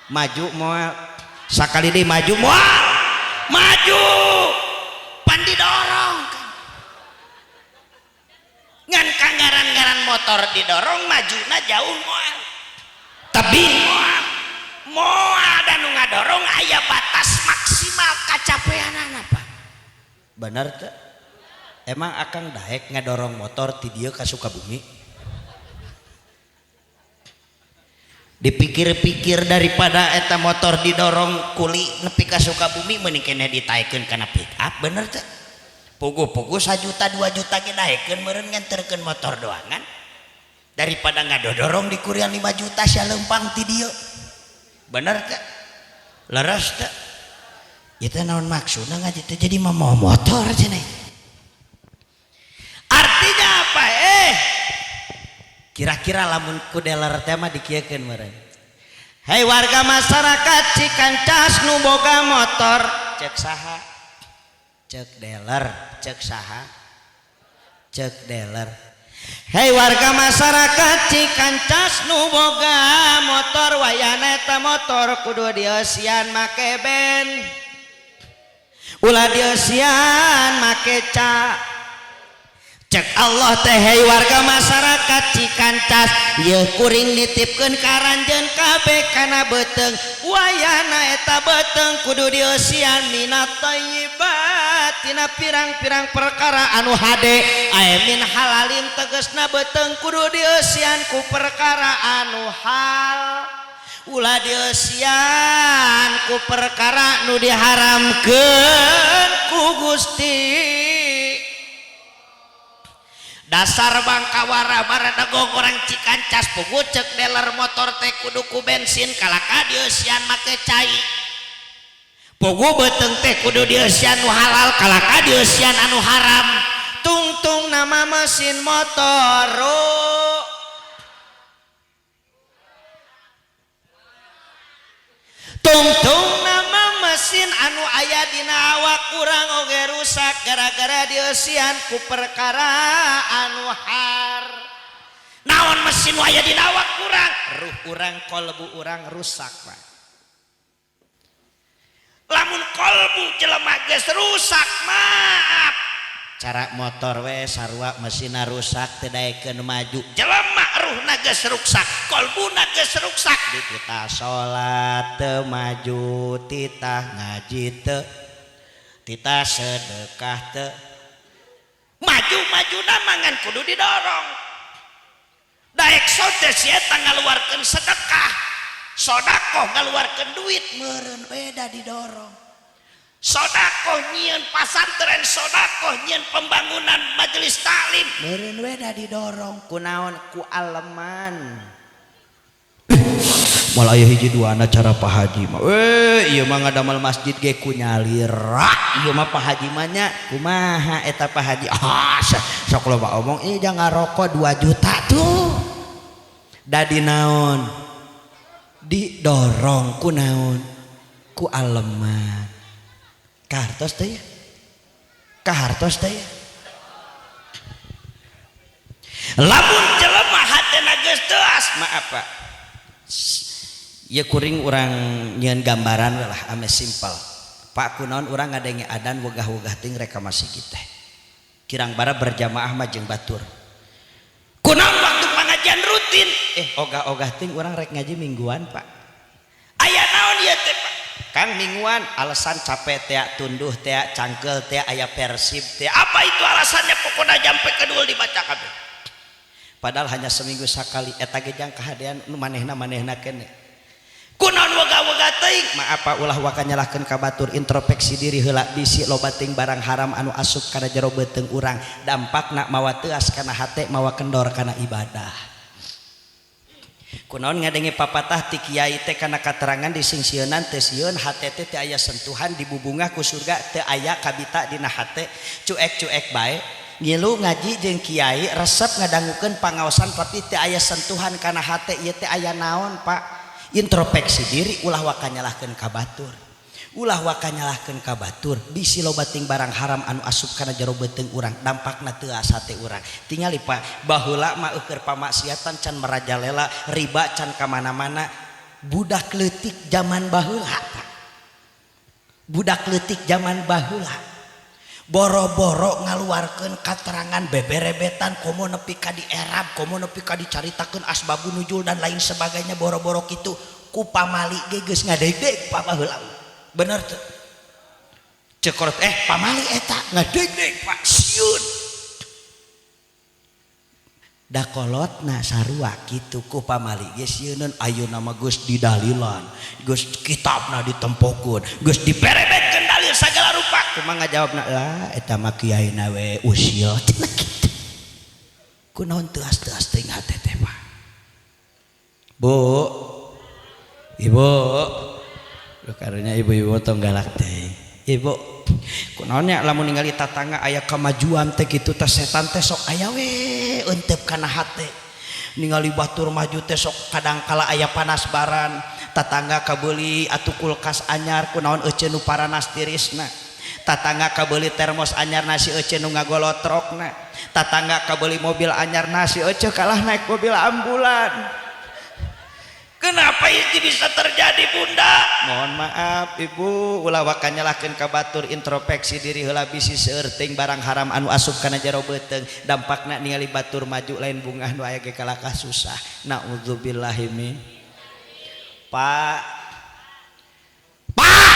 Maju moal. Sakali deui maju moal? Maju. Pan didorong ngan kangaran-ngaran motor didorong majuna jauh moal, tebing moal, moal dan nu ngadorong aya batas maksimal kacapeanana Pak. Bener teu? Emang akang daek ngadorong motor ti dieu ka Sukabumi? Dipikir-pikir daripada eta motor didorong kuli nepi ka Sukabumi mending keneh ditaekeun kana pick up, bener teu? Puguh-puguh 1 juta 2 juta ge daekeun meureun nganterkeun motor doangan daripada ngadodorong di kurian 5 juta sia leumpang ti dieu. Bener teu? Leres teu? Ieu teh naon maksudna ngaji teh jadi mah motor cenah. Artinya apa? Kira-kira lamun ku dealer teh mah dikieukeun meureun. Hei warga masyarakat Cikancas nu boga motor, cek saha? Cek dealer, cek saha? Cek dealer. Hei warga masyarakat Cikancas nu boga motor wayana eta motor kudu dieusian make ben ulah dieusian make ca. Cek Allah teh hei warga masyarakat Cikancas yeuh kuring nitipkeun ka aranjeun kabeh kana beuteung wayana eta beuteung kudu dieusian minat thayyibat tina pirang-pirang perkara anu hade ae min halalin tegasna beuteung kudu dieusian ku perkara anu hal ulah dieusian ku perkara nu diharamkeun ku Gusti. Dasar bangkawara baradagong orang Cikancas pugu cek dealer motor teh kudu ku bensin kalaka dieusian make cai pugu beuteung teh kudu dieusian nu halal kalaka dieusian anu haram tungtung nama mesin motor tungtung nama mesin anu aya dina awak urang oge rusak gara-gara dieusian ku perkara anu har. Naon mesin nu aya dina awak urang? Ruh urang, kolbu urang rusak Pak. Lamun kolbu jelema geus rusak maaf cara motor we sarua mesinna rusak teu daekeun maju jelema ruhna geus ruksak kolbuna geus ruksak di kita salat teu maju titah ngaji teu titah sedekah teu maju-majuna mangan kudu didorong daek sote si eta ngaluarkeun sedekah sodakoh ngaluarkeun duit meureun beda didorong sodakoh nyieun pasantren sodakoh nyieun pembangunan majelis taklim meureun we da didorong kunaon ku aleman. Moal aya hiji duana cara Pak Haji mah we ieu mah ngadamel masjid ge ku nyalira ieu mah Pak Haji mah nya kumaha eta Pak Haji ah sok loba omong ieu jangan ngarokok 2 juta tuh da dinaon didorong ku naon ku aleman. Kahartos teh ya? Kahartos teh ya? Lamun jelema hatena geus teuas, maaf Pak. Ieu kuring urang nyieun gambaran we lah ame simpel. Pak kunaon urang ngadenge adan wegah-wegah teuing rek ka masjid teh. Kirang bara berjamaah mah jeung batur. Kunaon waktu pengajian rutin? Ogah-ogah teuing urang rek ngaji mingguan Pak. Aya naon ieu teh Pak? Kang mingguan alasan capek teh tunduh teh cangkel teh aya Persib teh apa itu alasannya pokoknya jampe kedul dibaca kabeh padahal hanya seminggu sakali eta ge jang kahadean nu manehna kene kunaon wega-wega teuing maaf Pak ulah waka nyalahkeun ka batur introspeksi diri heula bisi loba teuing barang haram anu asup kana jero beuteung urang dampakna mawa teuas kana hate mawa kendor kana ibadah. Kunaon ngadenge papatah ti kiai teh kana katerangan disingsieunan teu sieun hate teh teu aya sentuhan dibubungah ku surga teu aya kabita dina hate cuek-cuek bae ngilu ngaji jeung kiai resep ngadangukeun pangaosan tapi teu aya sentuhan kana hate ieu teh aya naon Pak. Introspeksi diri ulah waka nyalahkeun ka batur ulah waka nyalahkeun ka batur bisi loba ting barang haram anu asup kana jero beuteung urang dampakna teuas hate urang tingali Pak baheula mah eueuh pamaksiatan can merajalela riba can ka mana-mana budak leutik zaman baheula Pak budak leutik zaman baheula boro-boro ngaluarkeun katerangan beberebetan komo nepi ka di Arab komo nepi ka dicaritakeun asbabun nuzul dan lain sebagainya boro-boro kitu ku pamali ge geus ngadegdeg Pak baheula. Bener tuh cekorot pamali eta ngadegdeg Pak sieun da kolotna sarua kitu ku pamali ge sieuneun ayeuna mah geus didalilan geus kitabna ditempokeun geus diperebetkeun dalil sagala rupa kumaha ngajawabna lah eta mah kiaina we usil cenah kitu kunaon teuas-teuas teuing hate teh Pak. Bu Ibu karunya ibu-ibu tong galak teh ibu kunaon nya lamun ningali tatangga aya kemajuan teh kitu teh setan teh sok aya we eunteup kana hate ningali batur maju teh sok kadangkala aya panas baran tatangga kabeuli atuh kulkas anyar kunaon euceun nu paranas tirisna Tatangga kabeuli termos anyar nasi ece nu ngagolotrokna. Tatangga kabeuli mobil anyar nasi ece kalah naik mobil ambulan. Kenapa itu bisa terjadi bunda? Mohon maaf ibu, ulah waka nyalahkeun ka batur, introspeksi diri heula bisi seueur teuing barang haram anu asup kana jero beuteung, dampakna ningali batur maju lain bungah nu aya ge kalakah susah. Naudzubillahi min. Pak. Pak.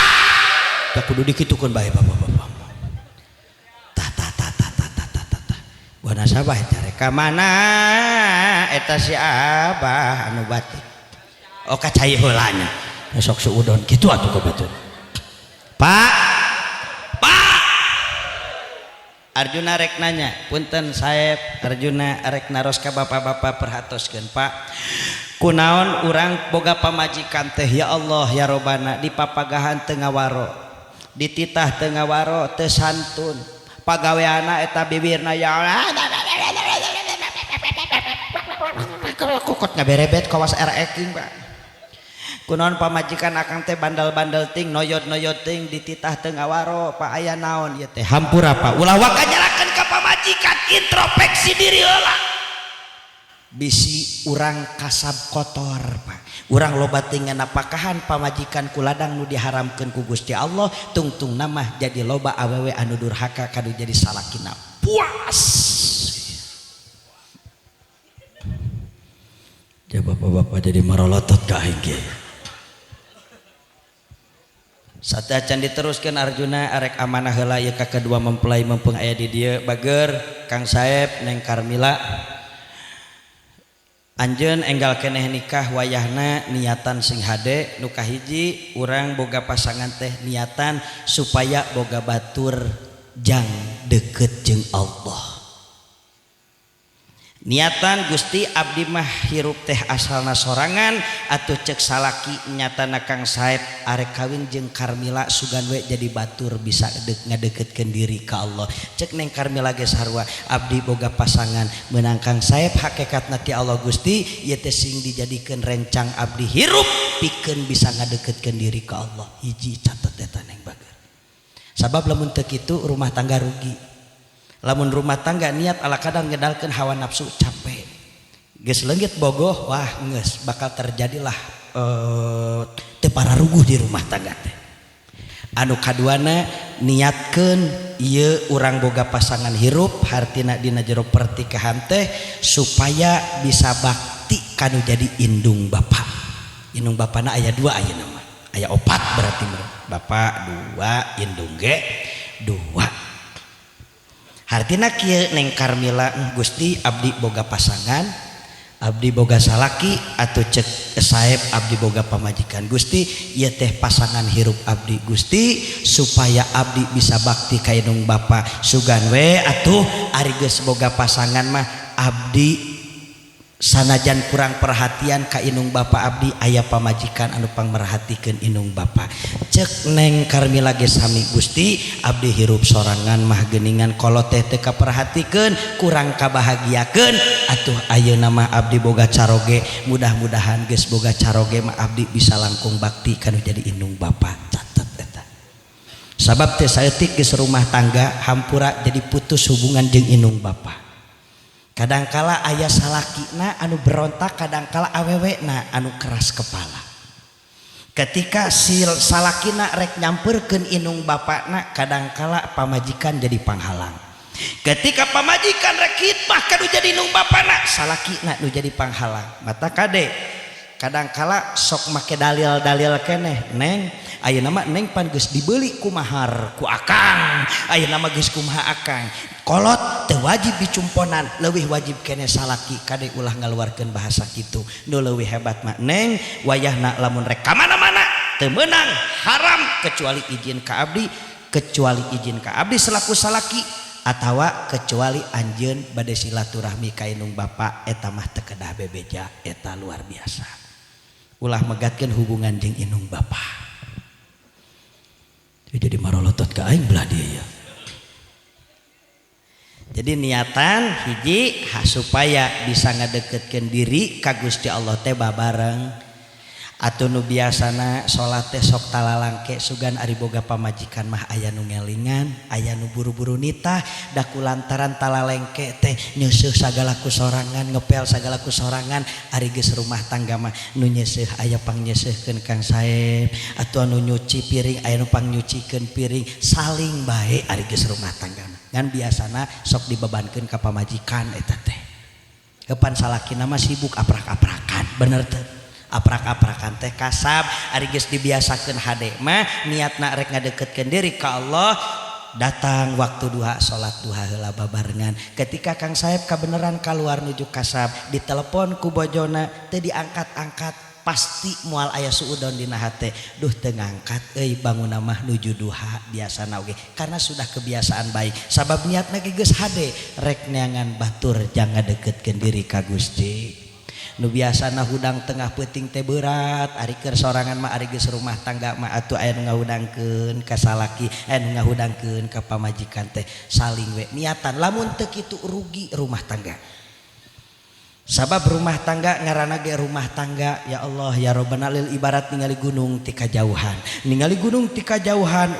Tah kudu dikitukeun bae bapak-bapak. Tah tah tah tah tah tah tah tah. Buana sabah eta rek ka mana eta si Abah anu batik. Oh kacai heula nya. Sok suudon kitu atuh ka batur. Pak. Pak. Arjuna rek nanya, punten saeb Arjuna rek naros ka bapak-bapak perhatoskeun Pak. Kunaon urang boga pamajikan teh ya Allah ya Robana dipapagahan teu ngawaro. Dititah teu ngawaro teu santun. Pagaweana eta bibirna ya Allah. Kokot ngaberebet kawas ereking Pak. Kunaon pamajikan akang teh bandel-bandel ting noyod-noyod ting dititah teu ngawaro Pak aya naon ieu teh hampura Pak ulah waka nyalakeun ka pamajikan introspeksi diri heula bisi urang kasab kotor Pak urang loba teuing nganapakahan pamajikan ku ladang nu diharamkeun ku Gusti Allah tungtung mah jadi loba awewe anu durhaka kadu jadi salakina puas. Ya bapak-bapak jadi marolotot ka aing ge. Satacan diteruskan Arjuna arek amanah heula ieu ka kedua mempelai mumpung aya di dieu bager Kang Saep Neng Karmila anjeun enggal keneh nikah wayahna niatan sing hade nu kahiji urang boga pasangan teh niatan supaya boga batur jang deket jeung Allah. Niatan Gusti abdi mah hirup teh asalna sorangan atuh cek salaki nyatana Kang Saep arek kawin jeung Karmila sugan we jadi batur bisa ngadeketkeun diri ka Allah. Cek Neng Karmila ge sarua abdi boga pasangan meunang Kang Saep hakikatna ti Allah Gusti ieu teh sing dijadikeun rencang abdi hirup pikeun bisa ngadeketkeun diri ka Allah. Hiji catet eta Neng bager. Sabab lamun teu kitu rumah tangga rugi. Lamun rumah tangga niat ala kadang ngedalkeun hawa nafsu capek geus leungit bogoh wah geus bakal terjadilah teu pararuguh di rumah tangga teh. Anu kaduana niatkeun ieu urang boga pasangan hirup hartina dina jero pertikahan teh supaya bisa bakti kanu jadi indung bapa. Indung bapana aya dua ayeuna mah aya opat berarti bapak dua indung ge dua. Hartina kieu Neng Karmila Gusti abdi boga pasangan abdi boga salaki atuh cek saeb abdi boga pamajikan Gusti ieu teh pasangan hirup abdi Gusti supaya abdi bisa bakti ka indung bapa sugan we atuh ari geus boga pasangan mah abdi sanajan kurang perhatian ka indung bapa abdi aya pamajikan anu pangmerhatikeun indung bapa. Cek Neng Karmila ge sami Gusti abdi hirup sorangan mah geuningan kolot teh teu kaperhatikeun kurang kabahagiakeun atuh ayeuna mah abdi boga caroge mudah-mudahan geus boga caroge mah abdi bisa langkung bakti kanu jadi indung bapa. Catet eta sabab teh saeutik geus rumah tangga hampura jadi putus hubungan jeung indung bapa. Kadangkala aya salakina anu berontak, kadangkala awewena anu keras kepala. Ketika si salakina rek nyamperkeun indung bapakna, kadangkala pamajikan jadi panghalang. Ketika pamajikan rek khidmah kanu jadi indung bapakna, salakina nu jadi panghalang. Mata kade kadangkala sok make dalil-dalil keneh, Neng ayeuna mah Neng pan geus dibeuli ku mahar ku akang, ayeuna mah geus kumaha akang. Kolot teu wajib dicumponan, leuwih wajib kene salaki kade ulah ngaluarkeun bahasa kitu. Nu leuwih hebat mah Neng wayahna lamun rek ka mana-mana teu meunang haram kecuali izin ka abdi, kecuali izin ka abdi selaku salaki atawa kecuali anjeun bade silaturahmi ka indung bapa eta mah teu kedah bebeja eta luar biasa. Ulah megatkeun hubungan jeung indung bapa. Jadi marolotot ka aing belah dieu ya. Jadi niatan hiji supaya bisa ngadeketkeun diri ka Gusti Allah teh babareng. Atuh nu biasana salat teh sok talalangke sugan ari boga pamajikan mah aya nu ngelingan, aya nu buru-buru nitah da kulantaran talalengke teh nyeuseuh sagala ku sorangan, ngepel sagala ku sorangan. Ari geus rumah tangga mah nu nyeuseuh aya pangnyeseuhkeun Kang Saep, atuh anu nyuci piring aya nu pangnyucikeun piring, saling bae ari geus rumah tangga mah. Ngan biasana sok dibebankeun ka pamajikan eta teh. Kapan salakina mah sibuk aprak-aprakan, bener teu? Aprak-aprakan teh kasab ari geus dibiasakeun hade mah niatna rek ngadeketkeun diri ka Allah. Datang waktu duha, salat duha heula babarengan. Ketika Kang Saep kabeneran keluar nuju kasab, ditelepon ku bojona teu diangkat-angkat, pasti moal aya suudon dina hate, duh teu ngangkat euy, bangunna mah nuju duha. Biasana oge karena sudah kebiasaan baik, sabab niatna ge geus hade rek neangan batur jang ngadeketkeun diri ka Gusti. Nu biasana hudang tengah peuting teh berat ari keur sorangan mah, ari geus rumah tangga mah atuh aya nu ngahudangkeun ka salaki, aya nu ngahudangkeun ka pamajikan teh, saling we niatan. Lamun teu kitu rugi rumah tangga, sabab rumah tangga ngaranna ge rumah tangga, ya Allah ya Robbana, lil ibarat ningali gunung ti kajauhan. Ningali gunung ti kajauhan,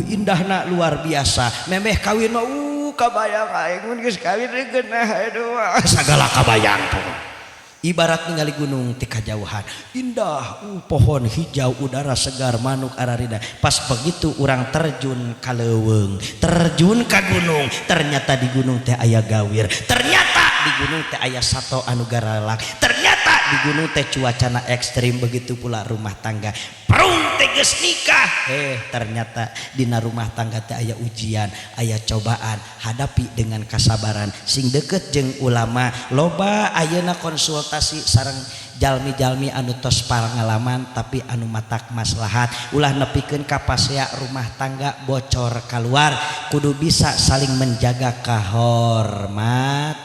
indahna luar biasa. Memeh kawin mah kabayang, aing mun geus kawin geunah, aduh sagala kabayang pokona. Ibarat ningali gunung ti kajauhan, indah, pohon hijau, udara segar, manuk ararida. Pas begitu urang terjun ka leuweung, terjun ka gunung, ternyata di gunung teh aya gawir, ternyata di gunung teh aya sato anu garalak, ternyata di gunung teh cuacana ekstrim. Begitu pula rumah tangga, prung teh geus nikah, ternyata dina rumah tangga teh aya ujian, aya cobaan. Hadapi dengan kasabaran, sing deket jeung ulama. Loba ayeuna konsultasi sareng jalmi-jalmi anu tos pangalaman, tapi anu matak maslahat. Ulah nepikeun ka pasea rumah tangga bocor keluar. Kudu bisa saling menjaga kahormat.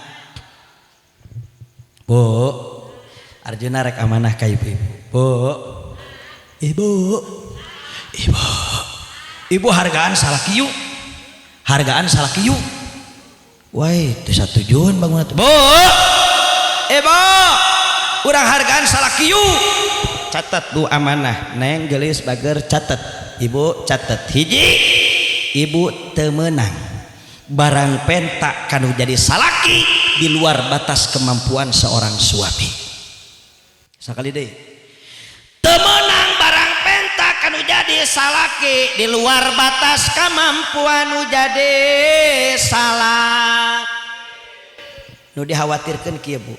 Bu, Arjuna rek amanah ka ibu-ibu. Bu, ibu, ibu, ibu, hargaan salaki yuk, hargaan salaki yuk. Wah, itu satu tujuan bangun. Bu, ibu, urang hargaan salaki yuk. Catat, Bu, amanah. Neng gelis bager, catat. Ibu catat. Hiji, ibu teu meunang barang penta kanu jadi salaki di luar batas kemampuan seorang suami. Sekali deh, teu meunang barang penta kanu jadi salaki di luar batas kemampuan nu jadi salaki. Nu dikhawatirkan kieu, Bu,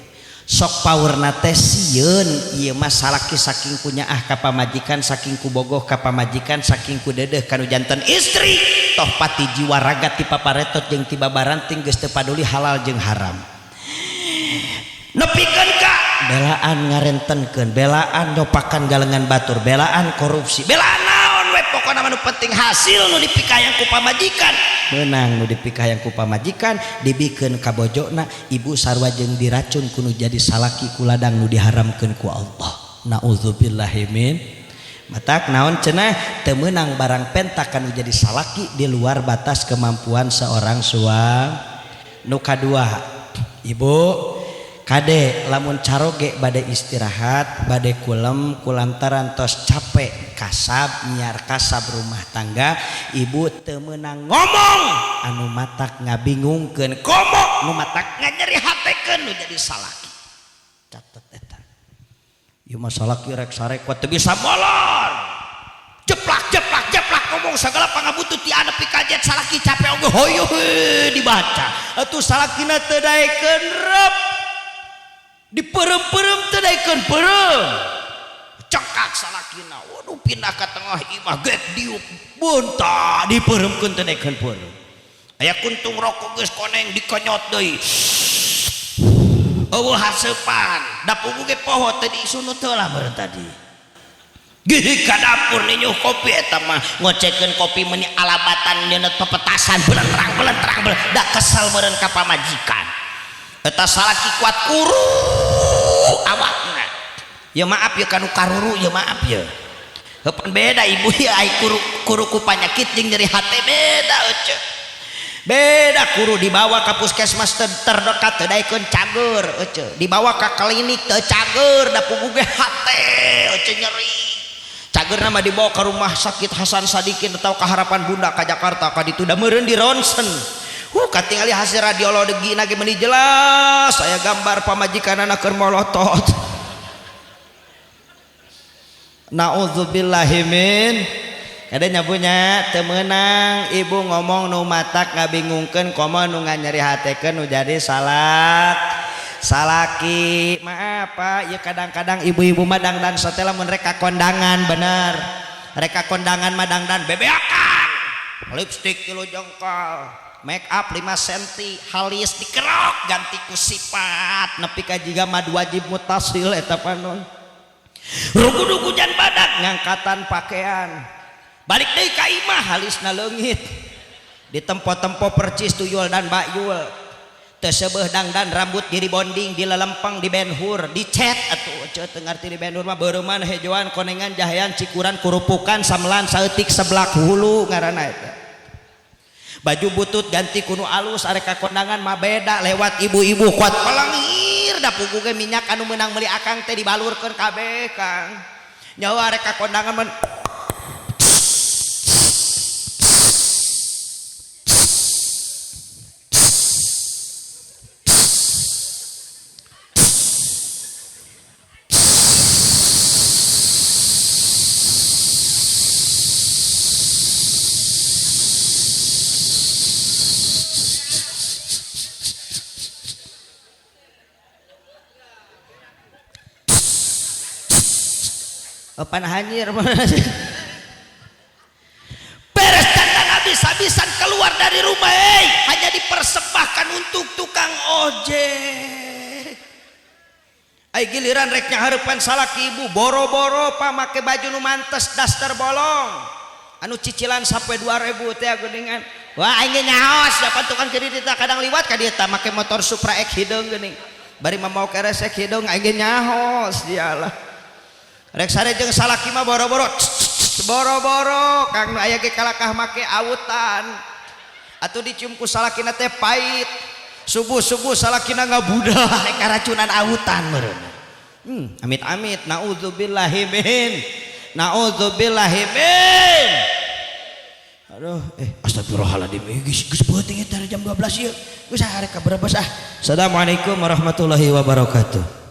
sok powerna teh sieun ieu mah salaki saking ku nyaah ka pamajikan, saking ku bogoh ka pamajikan, saking ku deudeuh kanu janten istri, toh pati jiwa raga ti paparetot jeung ti babaranting geus teu paduli halal jeung haram, nepikeun ka belaan ngarentenkeun, belaan nyopakan galengan batur, belaan korupsi, belaan naon we, pokona mah nu penting hasil nu dipikayang ku pamajikan meunang. Nu dipikayang ku pamajikan dibikeun ka bojona, ibu sarua jeung diracun ku nu jadi salaki ku ladang nu diharamkeun ku Allah. Naudzubillahi min. Matak naon cenah, teu meunang barang penta kanu jadi salaki di luar batas kemampuan seorang suami. Nu kadua, ibu, kade lamun caroge bade istirahat, bade kulem kulantaran tos capek kasab, nyiar kasab rumah tangga, ibu teu meunang ngomong anu matak ngabingungkeun, komo nu matak nganyeri hatekeun nu jadi salaki. Catet eta. Ieu mah salaki rek sarek teu bisa molor, jeplak jeplak jeplak ngomong segala pangabutuh ti nepi kajet. Salaki capek oge hoyong dibaca. Atuh salakina teu daekeun rep, dipeureum-peureum teu daekeun peureum, cengkak salakina. Waduh, pindah ka tengah imah, gek diuk bunta, dipeureumkeun teu daekeun peureum. Aya kuntung rokok geus koneng, dikonyot deui, eueuh haseupan. Da puguh ge poho, teu disunut heula meureun tadi. Gih ka dapur ninyuh kopi, eta mah ngocekeun kopi meuni alabatan nyeuneu pepetasan, belentrang belentrang da kesel meureun ka pamajikan. Eta salaki kuat kuru awakna. Ya maaf ya kanu karuru, ya maaf ya. Heupan beda, ibu ya, ai kuru kuru ku panyakit jeung nyeri hate beda euceu. Beda kuru dibawa ka puskesmas terdekat teu daekeun cager ece, dibawa ka klinik teu cager da puguh ge hate ece nyeri. Cagerna mah dibawa ka rumah sakit Hasan Sadikin atau ka Harapan Bunda ka Jakarta ka ditu da meureun di ronsen. Katingali hasil radiologi na ge meuni jelas aya gambar pamajikanana keur molotot. Nauzubillahi min kada nyabunya teu meunang ibu ngomong nu matak ngabingungkeun komo nu nganyerihatekeun nu jadi salak salaki. Maaf Pak, ya kadang-kadang ibu-ibu mah dangdan sote lamun rek ka kondangan bener. Rek ka kondangan mah dangdan bebeakan. Lipstik 3 jengkol, make up 5 cm, halis dikerok ganti ku sifat nepi ka jiga mad wajib mutasil eta panon. Rugu-rugujan badak ngangkatan pakaian. Balik deui ka imah halisna leungit. Ditempo-tempo percis tuyul dan bayul. Teu seubeuh dangdan rambut diri bonding, dilelempeng, dibenhur, dicet atuh ece teu ngarti dibenhur mah beureman hejoan konengan jahean cikuran kurupukan samelan saeutik seblak hulu ngaranna eta. Baju butut ganti kunu alus arek ka kondangan mah beda lewat ibu-ibu kuat pelengir da puguh ge minyak anu meunang meuli akang teh dibalurkeun kabeh Kang. Nyawa arek ka kondangan men pan hanyir beres dandan habis-habisan keluar dari rumah, hey, hanya dipersembahkan untuk tukang ojek. Ai giliran rek nyahareupan salaki ibu boro-boro pa make baju nu mantes daster bolong anu cicilan sampai 2000 teh geuningan. Wah aing ge nyaos da pan tukang kredit kadang liwat ka dieu tah make motor Supra X hideung geuning bari mah mau keresek hideung aing ge nyaos dialah. Rek sare jeung salaki mah boro-boro boro-boro Kang nu aya ge kalakah make autan atuh dicium ku salakina teh pait subuh-subuh salakina ngabudah rek karacunan autan meureun. Amit-amit naudzubillahi min naudzubillahi min. Aduh astagfirullahaladzim geus peuting eta jam 12 ieu geus arek ka Brebes ah. Assalamualaikum warahmatullahi wabarakatuh.